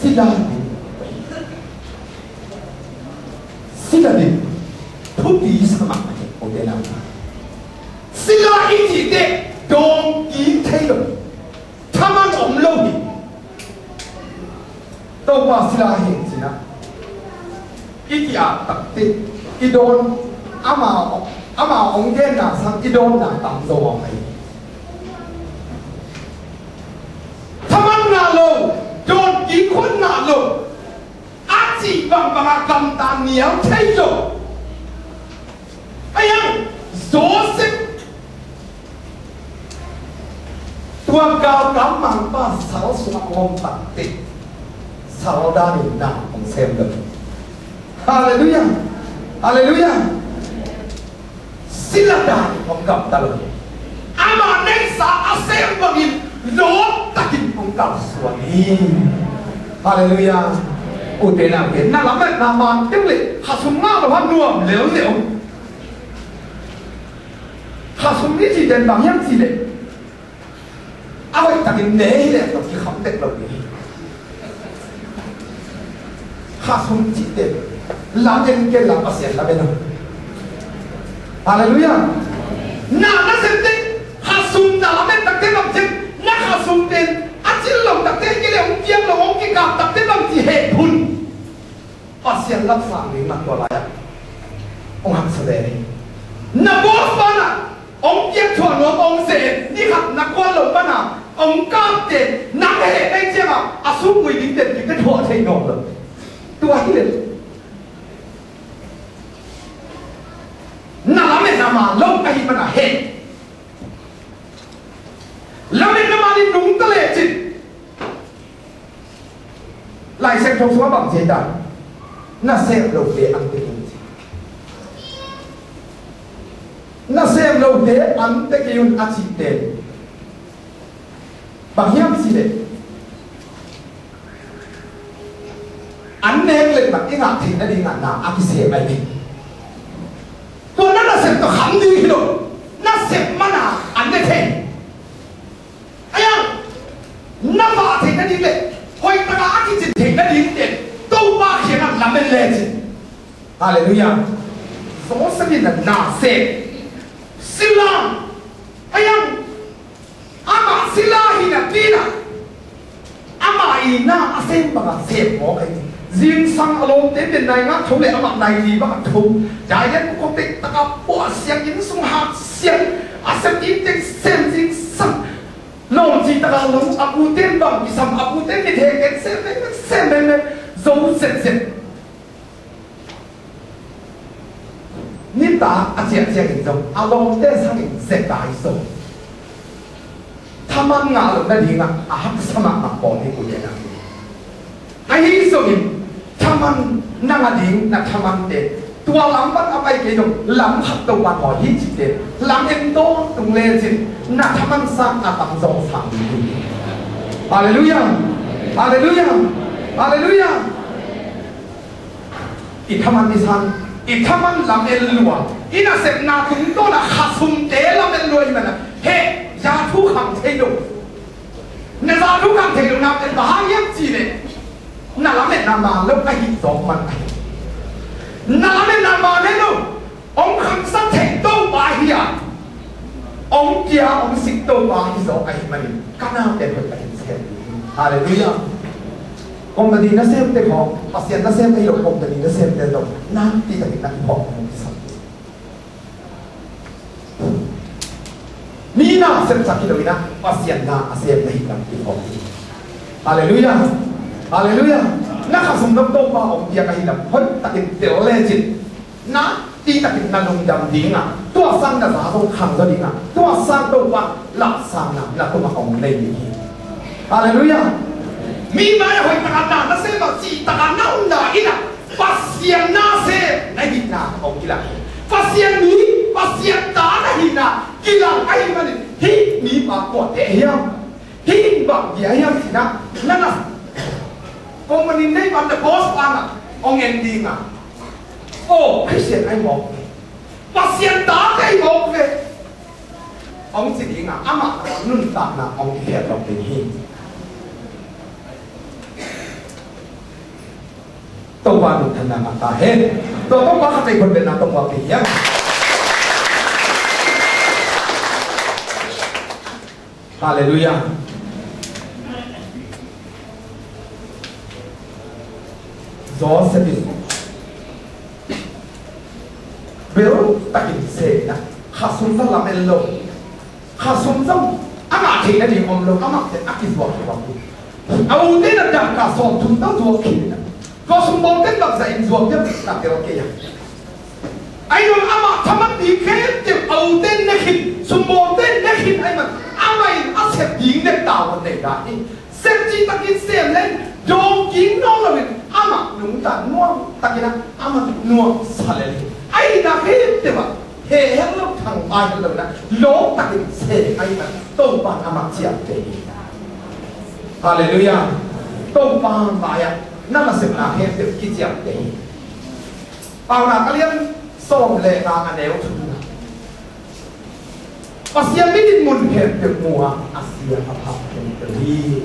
sila ding, sila ding thupi sa mahmah hi. Hong te na, sila i cih teh dawng kik thei lo, thaman om lo hi. Topa sila hi ci-in ah i ki-ap takte, i dawn, ama, ama hong genna sang i dawnna tam zo a om hi. Thaman ngah lo, dawn kik khuan ngah lo, a cih bangbang a gamta nial thei lo. Ahi hang Joseph tua galkap mangpa sal sungah hong om takteh, sal danin na hong sem lo. Halleluiah. Halleluiah. Sila danin hong gamta lo. Amah neihsa a sem bangin lawp takin hong kalsuan hi. Halleluiah. Ute naute, na lametna man deuh leh khasum ngah lo ha, nuam leuleu. Khasum i cih pen bang hiam cih leh, a hoih takin ne hi leh tawh kikham tek lo ding hi. Khasum cih pen lam en kei la, Pasian lam en a. Halleluiah. Na, na sem teh khasum na lam en takte bang ci, na khasum pen a cil lo takte, kei leh hong piang lo, hong kikap takte bang ci heh phun. Pasian lapsang ding mah tua lai-ah hong haksa ve hi. Na boss banah hong piak thuah nuam hong ze, ni khat na kuan loh banah hong kapte, nang heh nai ciangah a sum mui ding den ding na thuah thei nuam lo. Tua hi leh na lametna man lo ahih manah heh. Lametna man in nungta lecin Lai Siangtho sungah bang ci hiam? Na sem lote an tek un ci. Na sem lote an tek un a cihte bang hiam cih leh, an nek leh bang i ngah theih nadingah na a kisem ahi hi. tawh kham ding hi lo. Na sep mana an ne thei. Ahi hang na vah theih nading le hoih taka a kicin theih nading te Topa kiangah lamen lecin. Halleluiah. Josef in na sep sila. Ahi hang amah sila hi napi-in ah amah i na a sem bangah sem mawk ahi. Zingsang a lawmte pen nai nga tho le amah nai li bangah tho. Dailen khuakte taka puah siang, inn sung hat siang, a sem in teng sem zingsang. Lawmci taka lawm, a pute bang kisam, a pute mithengte sem mengmeng, sem mengmeng. Zo zetzet. Nitak a ciah ciangin zong a lawmte sangin zeta hi zo. Thaman ngah loh nadingah a haksa mahmah pawl hi, kua hi na. Ahi zongin thaman na ngah ding na thamante tua lam pan a pai kei zong lam khat Topa in hawh hi cihte lam en tawntung lecin na thaman sang a tam zong sang ding hi. Halleluiah. Halleluiah. Halleluiah. I thaman i san, i thaman lam en lua, i nasepna tungtawnah khasumte lam en lua i manah heh, za thu khang thei lo. Na za thu khang thei lo nak en bang hang hiam cih leh na lametna man lo ahih zawk man ahi. Na lametna man lo. Hong khangsak thei Topa hi a, hong kia hong sik Topa hi zawk ahih manin ka naute hoih takin sem. Halleluiah. Company nasemte khawng, Pasian nasem ahi lo company nasemte zong nakpi takin na kiphawk hong kisam. Mi na sepsak hi lo in ah Pasian na a sem na hi lam kiphawk hi. Halleluiah. Halleluiah. Na khasum nop Topa hong piak ahi lam hoih takin tel lecin nakpi takin na lungdam ding a, tua sang na za zong khang zaw ding a, tua sang Topa lapsangna na tungah hong nei ding hi. Halleluiah. Mi mai-ah hoih takin na sem a, cih takin na omna in ah Pasian na sem na hihna hong kilang hi. Pasian mi, Pasian ta na hihna kilang ahih manin hih mipa kuate hiam? Hih bang hi a hiam cih na, na na company nei pan na boss pan ah hong en ding a, aw, Khristian ahi mawk ve, Pasian tate ahi mawk ve, hong ci ding a, amah nuntakna hong kikhiat lo ding hi. Topa nuntakna ngah ta hen. Tua Topa khat ei khut bengna tawh muak ding hiam? Halleluiah. Josef in bel takin sem in ah, khasum zong lamen lo. Khasum zong a ngah theih nading om lo, amah pen a kizuak hi bang hi. A ute in ah dangka sawmthum tawh zuak khin in ah, tua sumbawlte'n bangzah in zuak hiam na tel kei a. Ahi zong amah thaman ding khempeuh a ute in ne khin, sumbawlte'n ne khin ahih man amah in a sep ding ne tavuan nei lai hi. Sem cih takin sem leng dawng kik nawn lo in amah nungta nuam takin ah amah nuamsa lel hi. Ahihna khempeuh ah heh hel lo, thangpai hel lo in ah lawm takin sem ahih man Topa in amah ciamteh hi. Halleluiah. Topa mai-ah na nasepna khempeuh kiciamteh hi. Paunak a lian sawm le nga, a neu thumna. Pasian min in mun khempeuh mu a, a sia a pha khempeuh hi.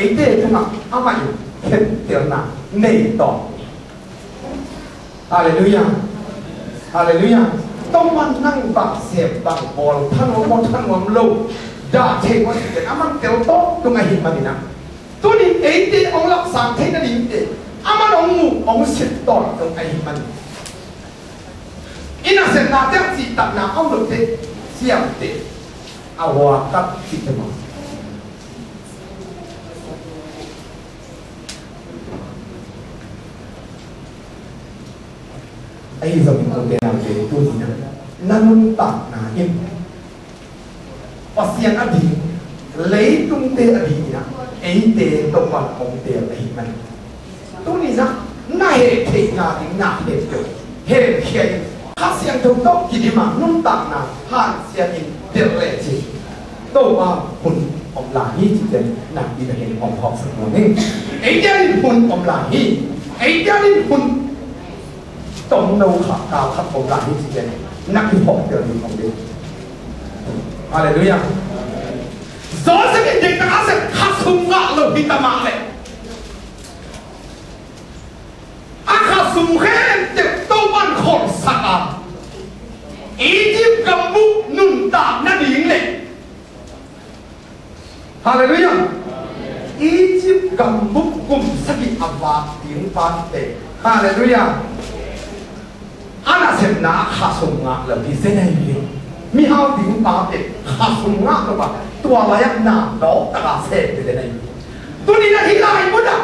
Eite tungah amah in khentelna nei tawh. Halleluiah. Halleluiah. Topa in nang bang sem bang bawl, thanuam maw thanuam lo, dah thei maw cih pen aman tel tawntung ahih manin ah, tuni eite hong lapsang theih nadingte aman hong muh hong sep tawntung ahih manin, i nasepnate ah cihtakna a om lote, siamte, a huakat cihte maw? Ahi zongin ute naute, tuni-in na nuntakna in Pasian ading, leitungte adingin ah eite Topa in hong teel ahih manin, tuni-in ah na heh theihna ding na heh peuh hehkhia in, Kha Siangtho tawh kidim a nuntakna hanciamin delh lecin Topa hun om lai hi cih pen nakpi takin hong phawksak nuam ing. Eite adingin hun om lai hi. Eite adingin hun tomno khat, kal khat om lai hi cih pen na kiphawk tel ding om ding. Halleluiah. Joseph in deihtak a sep, khasum ngah lo hi ta mah leh, a khasum khempeuh Topa'n kholhsak a, Egypt gambuk nuntak nading leh, halleluiah, Egypt gambuk kum sagih a vak ding pate, halleluiah, a nasepna ah khasum ngah lo hi zen ahi hi. Mihau ding pate khasum ngah lo a, tua lai-ah na dawk taka sem hi zen ahi hi. Tuni-in ah hih lai mun ah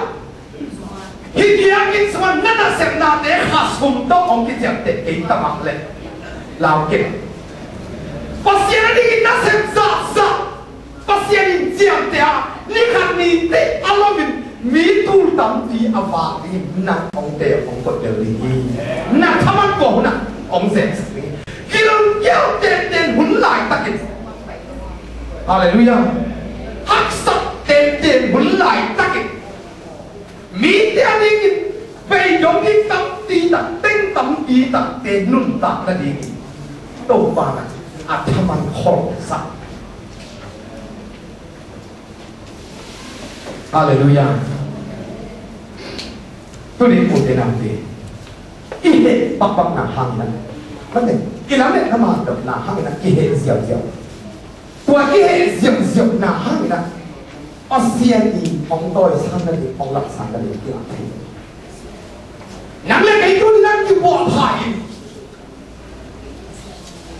hih biakinn sungah na nasepnate khasum tawh hong kiciamteh kei ta mah leh, lau kei. Pasian a dingin nasep zahzah, Pasian in ciamteh a, ni khat ni teh a lomin mi tul tampi a vak dingin nang hong teel, hong koih lel ding hi. Na thaman tua hun ah hong zensak ding hi. Kilungkial tenten hun laitakin, halleluiah, haksat tenten hun laitakin, mite a dingin bei dong ding tampi tak, teng tampi takte nuntak nadingin Topa in a thaman kholhsak. Halleluiah. Tuni ute naute, i heh pakpakna hangin ah, mate, i lametna mantokna hangin ah kiheh ziauziau. Tua kiheh ziauziauna hangin ah Pasian in hong tawisang nading, hong lapsang nading kilak thei. Nang le kei tuni-in ah kibuak pha in,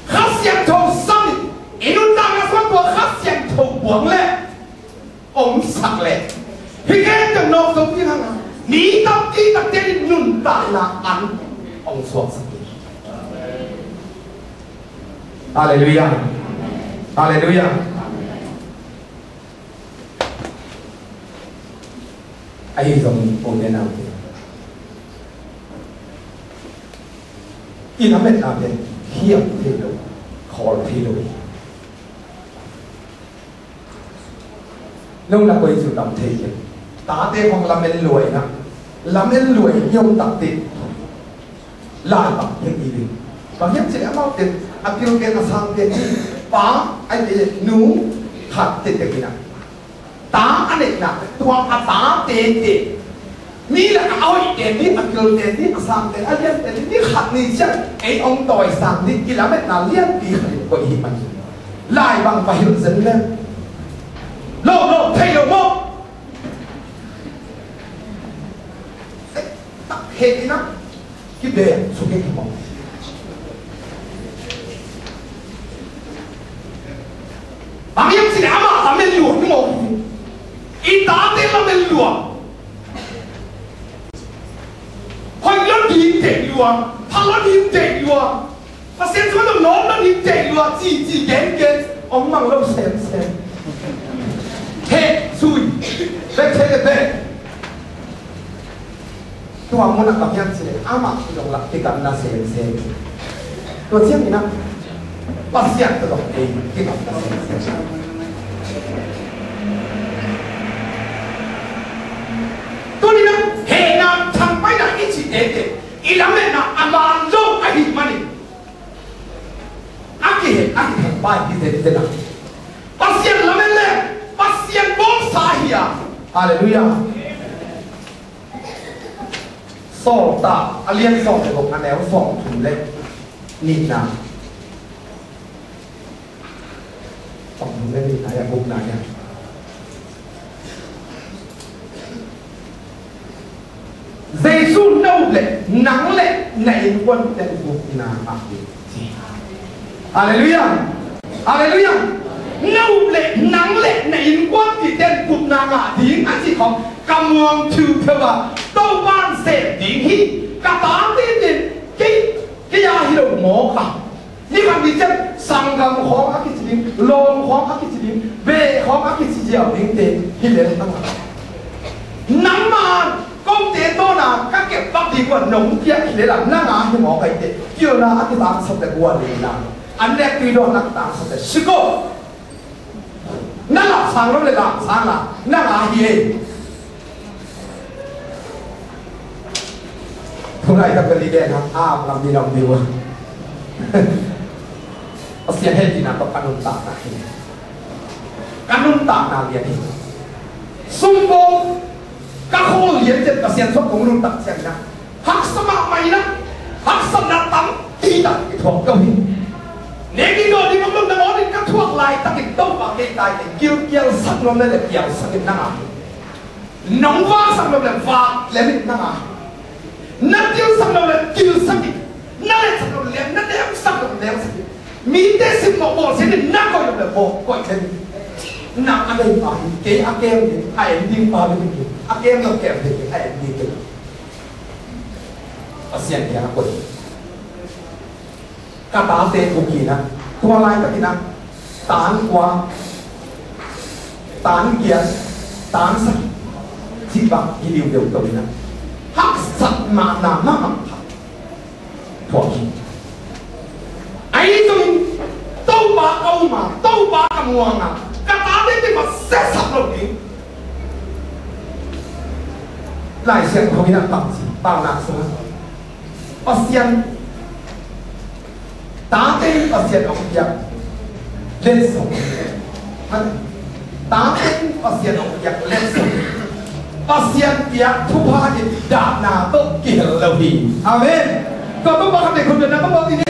Kha Siangtho sam in, i nuntakna sungah tua Kha Siangtho buang leh, omsak leh, hih khempeuh nawk zo ding hang a, mi tampi takte in nuntakna an hong suaksak ding. Halleluiah. Halleluiah. Ahi zongin ute naute, i lametna pen khiam thei lo, khawl thei lo hi. Nong na koi zu tam thei kei. Tate hong lamen lua in ah, lamen lua in i om tak teh, lai bang hi ding. Bang hiam cih leh amaute, a pilten a sangten hi, pa, ahih kei leh nu, khat teh teh in ah, ta a neihna, tua a tate teh, mi lakah a hoihte, mi a pilten, mi a sangten, a liante, mi khat ni ciang ei hong tawisang ding i lametna lianpi khat in koih hi man. Lai bang va hilh zen leng. Lo, lo, thei lo maw? Eh, tak he in ah. Kibeng suk hi mawk. Bang hiam cih leh amah lamen lua hi mawk. I tate lamen lua. Hoih lo ding deih lua. Pha lo ding deih lua. Pasian sungah lungnuam lo ding deih lua. Ci, ci, gen, gen. Hong mang lo semsem. Heh, sui. Bek, heh, bek. Tua mun ah bang hiam cih leh amah zong lah kigamna semsem. Tua ciangin ah Pasian tawh zong ei kigamna semsem. Tuni-in ah hehna, thangpaihna i cihte teh i lametna a man lo ahih manin, a kiheh, a kithangpai hi zenzen a, Pasian lamen leh Pasian bawlsa hi a. Halleluiah. Sawltak a lian sawm le guk, a neu sawmthum le nihna. Sawmthum le nihna, a gukna hi a. Jesu, no leh nang leh na innkuanpihte in gupna ngah ding, ci. Halleluiah. Halleluiah. No leh nang leh na innkuanpihte in gupna ngah ding a cih khawng ka muang thiutheu a, Topa'n sem ding hi. Ka tate in kei, kei a hi lo mawk a, ni khat ni ciang sanggam khawng a kici ding, lawm khawng a kici ding, beh khawng a kici ziau dingte hi lel hang a, nangmah kote tawna ka kep pak ding uh a nong piak hi lel a, nang a hi mawk a, eite pilna a kitangsap leh guan lel a, an nek tui dawn a kitangsap leh sik aw. Na lapsang lo leh lapsang la, nang a hi ei. Thu laitak bel i gen hang, a ngam ding om ding uh a. Pasian hehpihna tawh ka nuntakna hi. Ka nuntakna lian hi. Sumbaw ka khawl lian ciang Pasian suak kong nuntak ciangin ah, haksa mahmah in ah, haksatna tampi tak i thuak ko hi. Nek ding dawn ding om lo, nangawn in ka thuak laitakin Topa kei tai, kei gilkial sak nuam le le kial sak in nang a hi. Nong vak sak lo le vak lem in nang a hi. Na til sak lo le til sak in. Na lem sak lo le lem, na lem sak lo le lem sak in. Mite simmawh bawlsia in na koih lo le bawh koih lem in. Nang a nei pa hi, kei a kem ding, a en ding pa hi, a kem lo kem ding, a en ding ding. Pasian kiang a koih. Ka tate bukin ah, tua laitakin ah, tan kua, tan giat, tan sagih, cih bang hi diudeu to in ah, haksat mahna mahmah khat thuak hi. Ahi zongin Topa ka um a, Topa ka muang a, ka tate tawh ka sepsap lo ding. Lai Siangtho in ah bangci, paunak sungah Pasian, tate in Pasian hong piak letsong, tate in Pasian hong piak letsong, Pasian piak thupha in dahna tawh kihel lo hi. Amen. Tua Topa khat nek khut beng na, Topa in.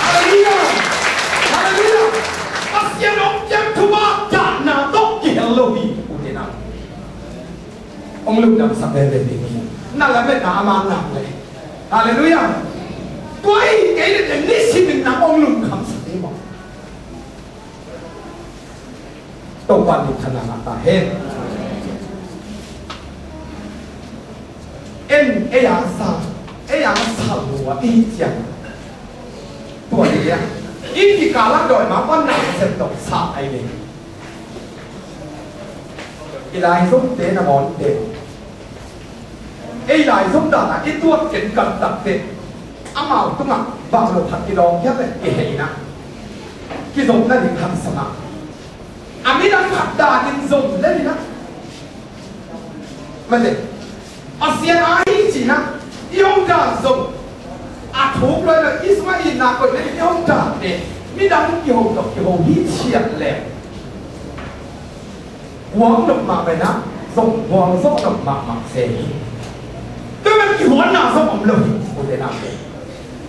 Halleluiah. Halleluiah. Pasian hong piak thupha dahna tawh kihel lo hi. Ute nau, hong lungdamsak veve ding hi. Na lametna a man nak leh. Halleluiah. Tua hi kei leh nisimin nang hong lungkhamsak ding maw? Topa minthanna ngah ta hen. En, ei a sa, ei a sa lua i hih ciang, tua ni a, i kikal ah dawimangpa nasep tawh sa ai ve. I lai Zomte nangawn te, ei lai Zom dan a i tuat ken kan tak teh, amau tungah bang lo khat kilawm hiam leh kihei in ah, kizom nading haksa mah. A midang khat dan in zom lel in ah, mate, Pasian a hi ci-in ah i hong dan zong a thuk lua lo, i sungah itna koih lel in i hong dan teh, midang kiho tawh kiho hi ciat leh, guang nop mah pen ah zong guang zawh nop mahmah se hi. Tua pen kihuanna zong om lo hi. Ute naute,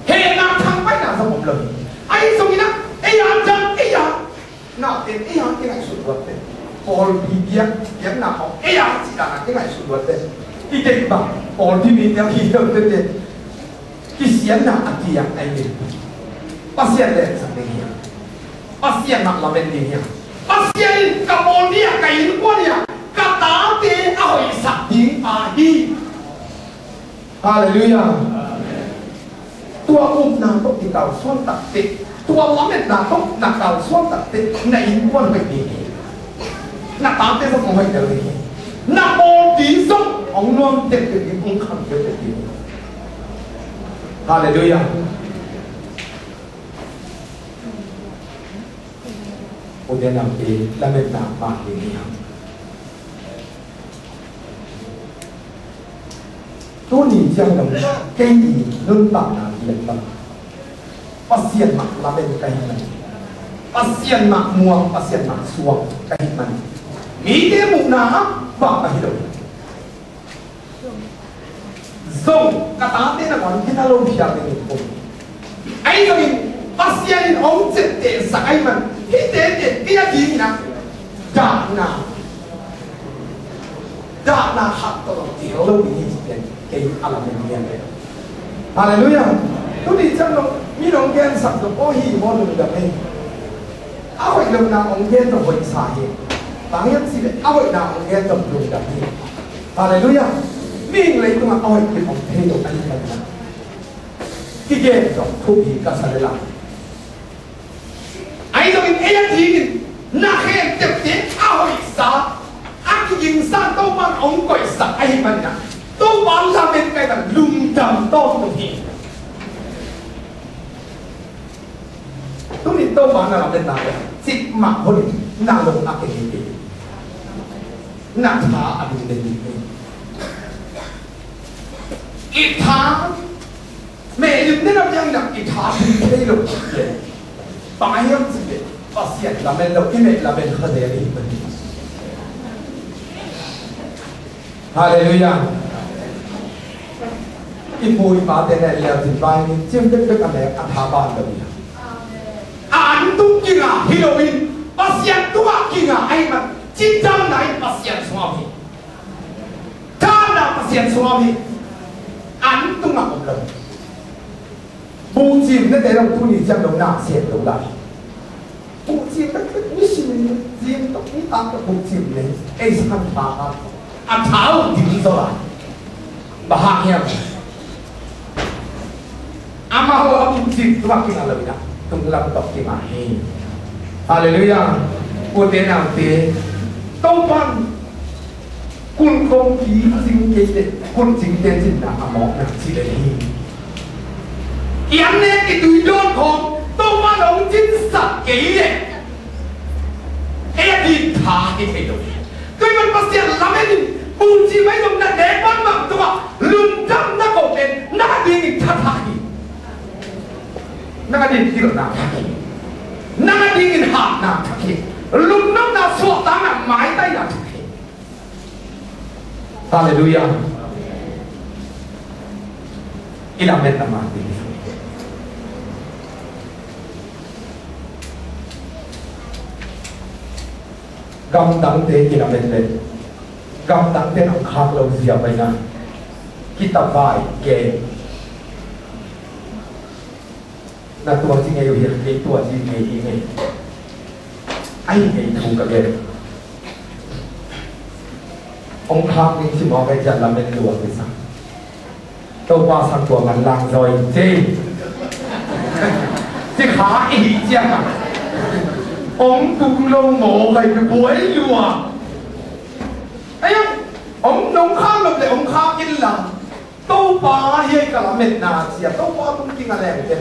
hehna thangpaihna zong om lo hi. Ahi zongin ah ei a dan, ei a, naute, ei a kingaihsut luat pen, pawlpi biak, biakna hong ei a cih dan a kingaihsut luat pen, i deih bang pawlpi mite hi lo tete. Kisiatna a kiang ai ve. Pasian lemsak ding hiam? Pasian mah lamen ding hiam? Pasian in ka pawlpi ah, ka innkuan ah ka tate a hoihsak ding pa hi. Halleluiah. Tua upna tawh kikalsuan takteh, tua lametna tawh na kalsuan takteh, na innkuan hoih ding hi. Na tate zong hong hoih ding hi. Na pawlpi zong hong nuam tektek ding, hong khang tektek ding. Halleluiah. Ute naute, lametna mah ding hi hang. Tuni ciang dong kei i nuntakna hi leh bang, Pasian mah lamen ka hih man, Pasian mah muang, Pasian mah suang ka hih man, mite muhna ah bang ka hi lo. Zong ka tate nangawn kina lo phial ding in um. Ahi zongin Pasian in hong ciaptehsak ahih man, hihte teh kei a dingin ah dahna, dahna khat tawh zong kihel lo ding hi ci-in kei a lamen lian ve. Halleluiah. Tuni ciang dong mi nong gensak zong aw hi maw, lungdam hi. A hoih lohna hong gen zong hoihsa hi. Bang hiam cih leh a hoihna hong gen zong lungdam hi. Halleluiah. Mihing leitungah a hoih kim om thei lo ahih manin ah, kigen zong thupi ka sa lel a, ahi zongin ei a dingin na khempeuhte a hoihsa, a kigingsa Topa'n hong koihsak ahih manin ah, Topa lamen ka hih man lungdam tawntung hi. Tuni Topa na lametna pen cik mah honin na lung a kei hi. Na tha a ding den ding hi. I tha, mehlim ne na piang na i tha ding thei lo. Bang a hiam cih leh Pasian lamen lo, i meh lamen kha zel hi. Halleluiah. I pu i pate nek leh cin vai ni, cin bekbek a nek a tha ban lo hi. A an tung kinga hi loin Pasian tungah kinga ahih man cidamna in Pasian sungah om hi. Thahatna Pasian sungah om hi. An tungah om lo. Buhcim nate zong tuni ciang lo na sem lo lai. Buhcim nate nisim zim tawh nitak tawh buhcim nei. Ei sang tha a, a tha uh ding zaw lai. Bang hang hiam? Amau a buhcim tungah kinga lo in a, tunglam tawh kinga hi. Halleluiah. Ute naute, Topa'n kun kong kicing kei leh, kun cingte cinna a mawkna ci lel hi. I an nek i tui dawn khawng Topa'n hong cinsak kei leh, ei a din tha hi thei lo hi. Tua ahih man Pasian lamen in, buhcim ahi zong na nek bangmah tungah lungdamna ko pen nang a dingin thathak hi. Nang a dingin pilna thak hi. Nang a dingin hatna thak hi. Lungnopna, suahtakna, maitaina thak hi. Halleluiah. I lamen a man ding hi. Gamdangte i lamen leh gamdangte in hong khak lo ziau ahi na, kitavai gen. Na tuaci ngei uh hiam? Kei tuaci ngei hi ngei. Ahi ngei thu ka gen. Hong khak ding ci mawk ei ciang lamen lua kisa. Topa sang tua man lang zaw in ci. Ci kha i hih ciang a, hong tung lo mawk ei, buai lua. Ei, hong, hong khak lo leh hong khak in la. Topa, hiai ka lametna ci a, Topa tung kinga leng teh,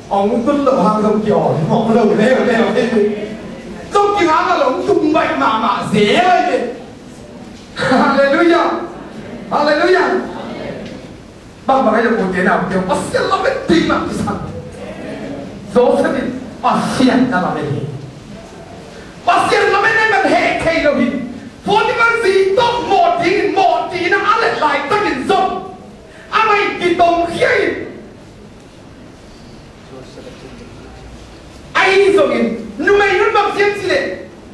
hong tun loh hang zong ki-awn mawk lo leuleu hi. Zong kinga ngah lo, hong tung baih mahmah zel hi. Halleluiah. Halleluiah. Bangbang ahi zong ute naute, Pasian lamen ding mah kisam. Joseph in Pasian na lamen hi. Pasian lamen ahih man heh thei lo hi. Potifar zi tawh mawh dingin, mawh dingin a let laitakin zong amah in kitomkhia in. Ahi zongin numei nun bang hiam cih leh,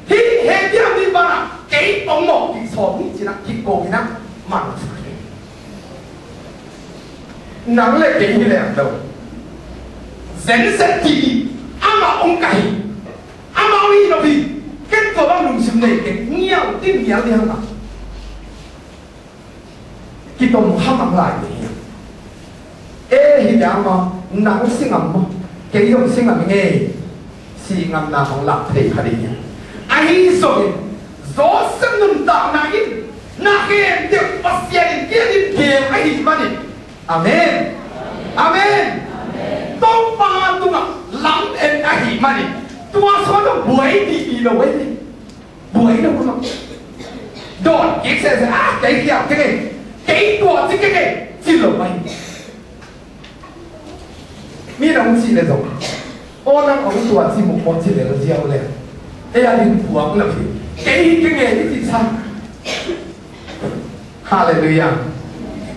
hih Hebru mi banah kei hong mawh kik sawm ni ci-in a kiko in a, man sak hi. Nang leh kei hi leng lo. Zenzen dih, amah hong kai hi. Amah hong hih nop hi. Ken tua bang lungsim nei keng, ngial tin ngial ding hang a. Kitom kha mang lai ve hi. Eh, hi dia maw, nang si ngam maw, kei zong si ngam ing ei. Si ngamna hong lak thei kha ding hi. Ahi zongin Joseph nuntakna in na khempeuh Pasian in kia in geel ahih manin. Amen. Amen. Topa tungah lamen ahih manin tua sung ah buai dih lo ei. Buai lo maw. Dawn kik sese, ah, kei kiam kei, kei tua ci kei, ci lo mai. Mi na hong cih leh zong, aw, nang hong tua ci muk maw ci lel ziau leh, ei a din puak lo hi. Kei hi kei nge i ci sa. Halleluiah.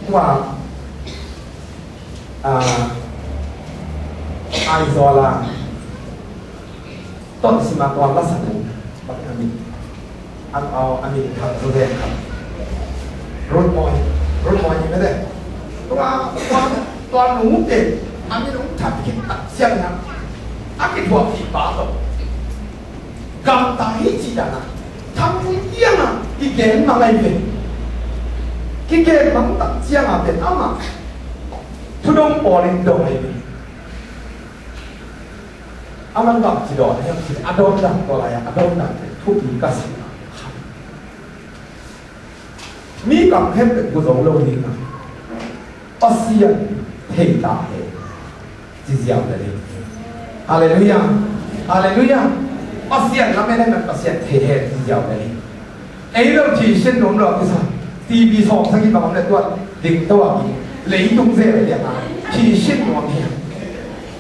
Tua, ah, Aizawl a Ton sim a tua lasa nu, bang a min, a, a, a min thang zu ven khat. Rut Mawi, Rut Mawi hi mete. Tua, tua, tua nu pen a min hong that khit tak ciangin a kithuahpih pa tawh gamta hi ci dan a, thang ciang a kigen mang ahi ve. Kigen mang tak ciang a pen amah thudong pawl in dong ahi ve. A man bang ci dawn hiam cih leh, a dawn dan tua lai-ah a dawn dan pen thupi ka sa. Mi kam khempeuh gu zo lo ding a, Pasian thei ta hen ci ziau lel hi. Halleluiah. Halleluiah. Pasian lamen ahih man Pasian thei hen ci ziau lel hi. Ei lo thisen nuam lo a kisa, T V sawm sagih bang om leh tuat ding to a, leitung zel a liang a thisen nuam hi.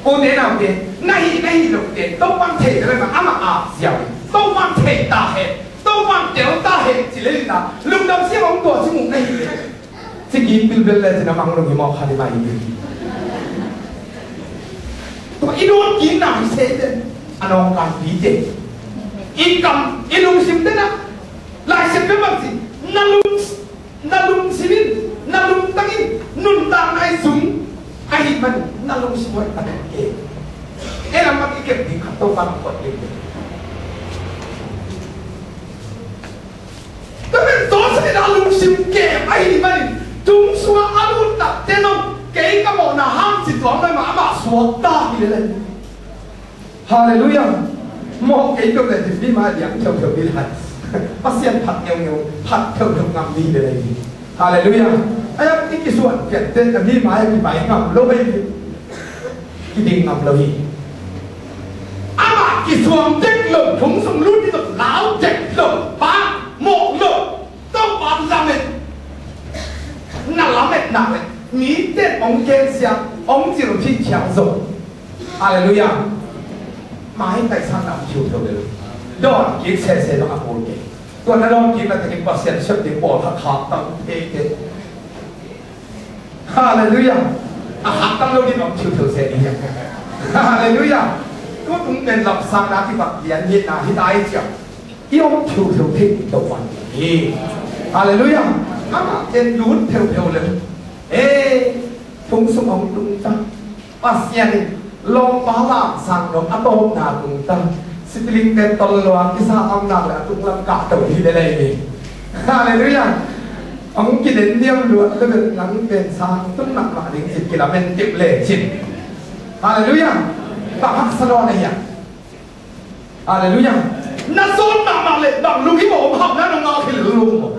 Ute naute, Na hih, na hih lote Topa'n thei ta leh mah, amah ap ziau in, Topa'n thei ta hen, Topa'n tel ta hen ci leh in ah, lungdam siang hong tuah ci muk na hih leh, ciki pilbel le cin a mang lung hi mawk kha ding mah hi. Tua i nuam kikna hi se den, a nawngkanpite, i kam, i lungsim den ah, Lai Siangtho bang ci, na lung na lungsim in, na lungtang in, nuntakna i zung ahih manin na lungsim hoih tak kei. Ei lam pan i kep ding khat Topa'n hong koih ding hi. Tua pen Joseph in a lungsim kem ahih manin, tung sungah a luttakte zong kei ka mawhna hang ci tuan lo mah, amah suakta hi lel hi. Halleluiah. Mawh kei peuh leh mi mai liang kheukheu ding lai. Pasian phat ngeungeu, phat kheukheu ngam ding hi lel hi. Halleluiah. Ahi hang i kisuan piatte a mi mai a kipai ngam lo hi. Kiding ngam lo hi. Amah kisuang dek lo, phung sung lut ding lo, lau dek lo, pa mawh lo, Topa lamet, na lametna leh mite hong gensiang, hong cilphih khial zo. Halleluiah. Mai taisan lam thiutheu lel. Dawn kik sese zong a kul kei. Tua na dawn kik na takin Pasian sep ding pawl khat khaktan thei kei. Halleluiah. A khaktan lo ding om thiutheu se ding hiam? Halleluiah. Tutung pen lamsang na kibat lian hi na hi ta i ciang. I om thiutheu thei ding Topa hi. Halleluiah. Amah ken lut theutheu lel. Ee, phung sung hong tung ta. Pasian in lawmpa lamsang dong a tawpna tung ta. Sipling pen tol lua kisa a om nak leh a tung lam kah to hi lel hi. Halleluiah. Hong kiden diam luat leh nang pen sang tung nak mah ding cin kilamen tip lecin. Halleluiah. Bang haksa nawn a hiam? Halleluiah. Na zawn mahmah leh bang lung hi maw, hamna nong ngak hi lel lo maw?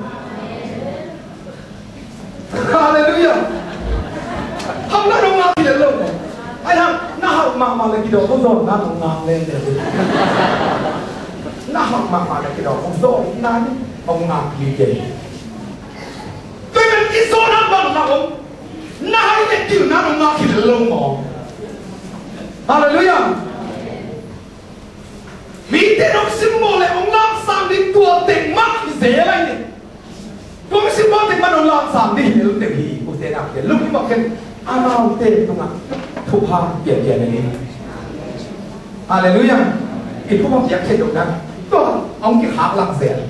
Halleluiah. Hamna nong ngak hi lel lo maw? Ahi hang na hauh mahmah leh kidawk uh zawnna nong ngak lel lel. Na hauh mahmah leh kidawk uh zawnna nong ngak hi kei. Tua pen i zawn hang bang na om, na hai leh kilna nong ngak hi lel lo maw? Halleluiah. Mite hong simmawh leh hong lamsang ding tua teng mah hi zel ahi. Tua hong simmawh teng mah hong lamsang ding hi lel teng hi. Ute naute, lung hi mawk hen, amaute tungah thupha piapiak ni. Halleluiah. I thupha piak khe dong na, tua hong kikhak lak zel.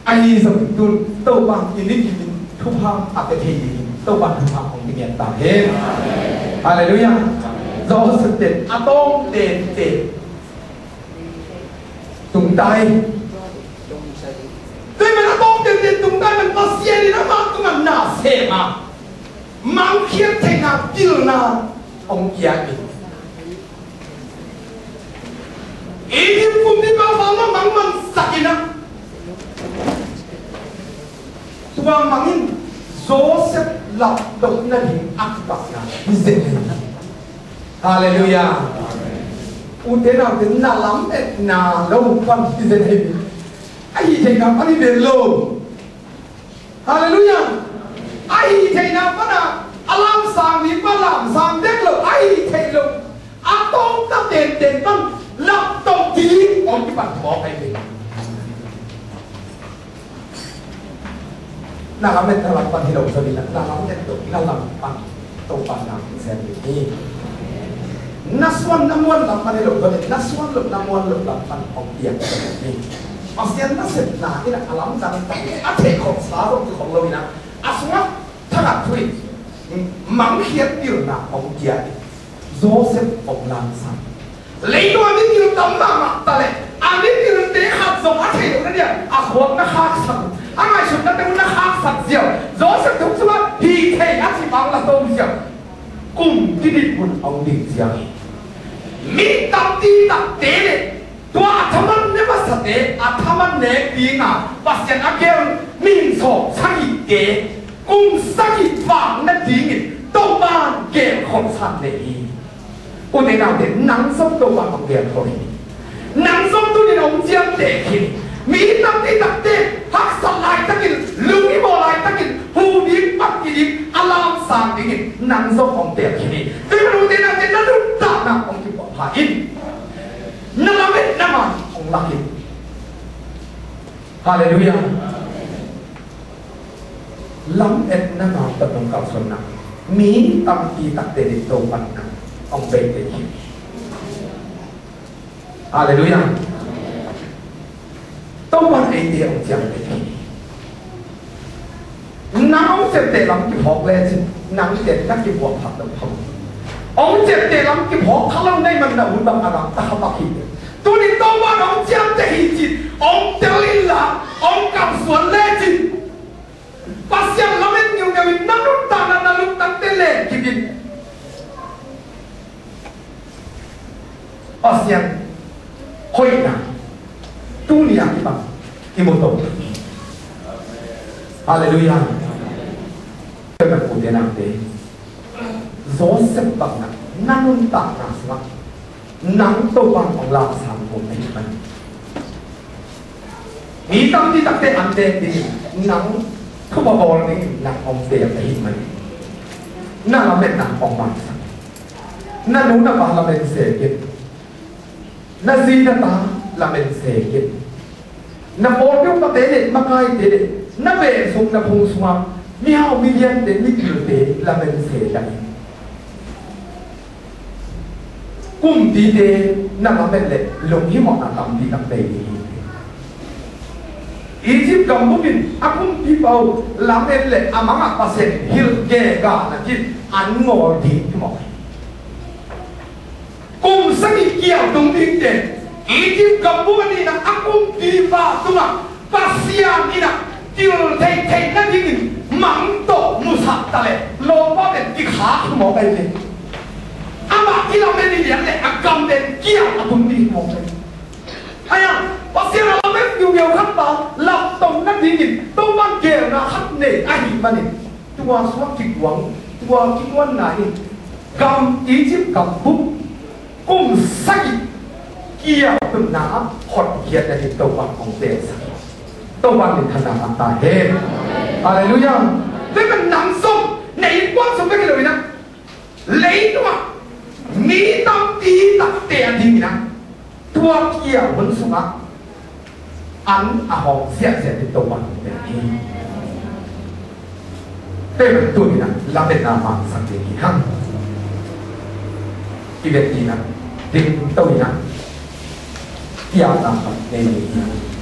Ahi zongin tun Topa in i nikim in thupha a pia thei dingin Topa thupha hong pia ta hen. Halleluiah. Joseph pen a tawm tenten tungta hi. Tua ahih manin a tawm tenten tungta ahih manin Pasian in amah tungah na sem a, mangkhiat theihna pilna hong pia hi. Egypt kumpipa Faro mangman sak in ah, tua mang in Joseph laptoh nading a kipatna hi zen hi. Halleluiah. Ute naute, na lametna lo pan hi zen hi. A hih theihna pan hi ven lo. Halleluiah. A hih theihna pan a, a lamsang ding pan lamsang dek lo, a hih theih lo, a tawmta tenten pan laptoh ding hong kipan mawk ahi ve. Na lametna lam pan hi lo zaw in ah, na lamet loh na lam pan Topa na hong sem ding hi. Na suan na muan lam pan hi lo zaw in, na suan loh na muan loh lam pan hong piak ding hi. Pasian nasepna in ah a lamdang tak a theih khawmsa zong kikhol lo in ah, a sungah thakhat thu in mangkhiat pilna hong pia hi. Joseph hong lamsang. Leitung a mipil tam mahmah ta leh, a mipilte khat zong a theih loh nading a khuak na khaksak, a ngaihsutnate uh na khaksak ziau. Joseph tung sungah hih theih a cih bang la to ziau. Kum kidip hun hong ding ziau hi. Mi tampi takte le tua a thaman ne masate a thaman nek dinga Pasian a gel mihing sawm sagihte kum sagih vak nadingin Topa'n gelkhol san nei hi. Ute naute, nang zong Topa'n hong gelkhol hi. Nang zong tuni-in hong ciamteh khin hi. Mi tampi takte haksat laitakin, lunghimawh laitakin, hu ding, pat kik ding a lamsang dingin nang zong hong tel khin hi. Ute naute, na nuntakna Pha in, na lametna man hong lak in. Halleluiah. Lametna man tawh nong kalsuanna mi tampi takte in Topa'n nang hong bei thei hi. Halleluiah. Topa'n eite hong ciamteh hi. Nang hong ciamteh lam kiphawk lecin nangte na kibuak phat lo pha. Hong ciamteh lam kiphawk pha lo na hih man na ut bang a gamta kha bak hi. Tuni Topa'n hong ciamteh hi ci-in hong tel inla hong kalsuan lecin Pasian lamet ngiungeu in na nuntakna na lungtangte leh kip in Pasian hoihna tuni a kipan kimu to. Halleluiah. Ka ute naute, Joseph bangin na nuntakna sungah nang Topa'n hong lamsang khin ahih manin mi tampi takte an teek dingin nang thupha bawl dingin nang hong teek ahih manin na lametna hong mangsak. Na nu na pa lamen se kei. Na zi na ta lamen se kei. Na pawlpi upate le makaite le na beh sung na phung sungah mihau miliante migilte lamen se ta in. Kumpite na lamen le lunghimawhna tampi tak nei ding hi. Egypt gambup in a kumpipa uh lamen le a mangah Pasian hilh gega na ci-in an ngawl ding hi mawk hi. Kum sagih kial tung dingte Egypt gambup a dingin a kumpipa tungah Pasian in a thil theihtheih nadingin mang tawh musak ta leh lawmpa pen kikhak mawk ahi ve. Amah kilamen i lian leh a gam pen kial a tung ding mawk ahi. Ahi a, Pasian a lamen ngiungeu khat pa lamtong nadingin Topa'n geelna khat nei ahih manin tua sungah kikuang, tua kikuanna in gam Egypt gambup kum sagih kial tunna ah hotkhiatna ding Topa'n hong teeksak hi. Topa'n minthanna ngah ta hen. Halleluiah. Tua ahih manin nang zong na innkuan sung bek hi lo in a, leitungah mi tampi takte a dingin a tua kial hun sungah an a hawng ziahziah ding Topa'n hong pia hi. Tua ahih manin tuni in a lametna mangsak ding hi hang. I biakinn ah dingto in a, kialna pan nei ding hi hang.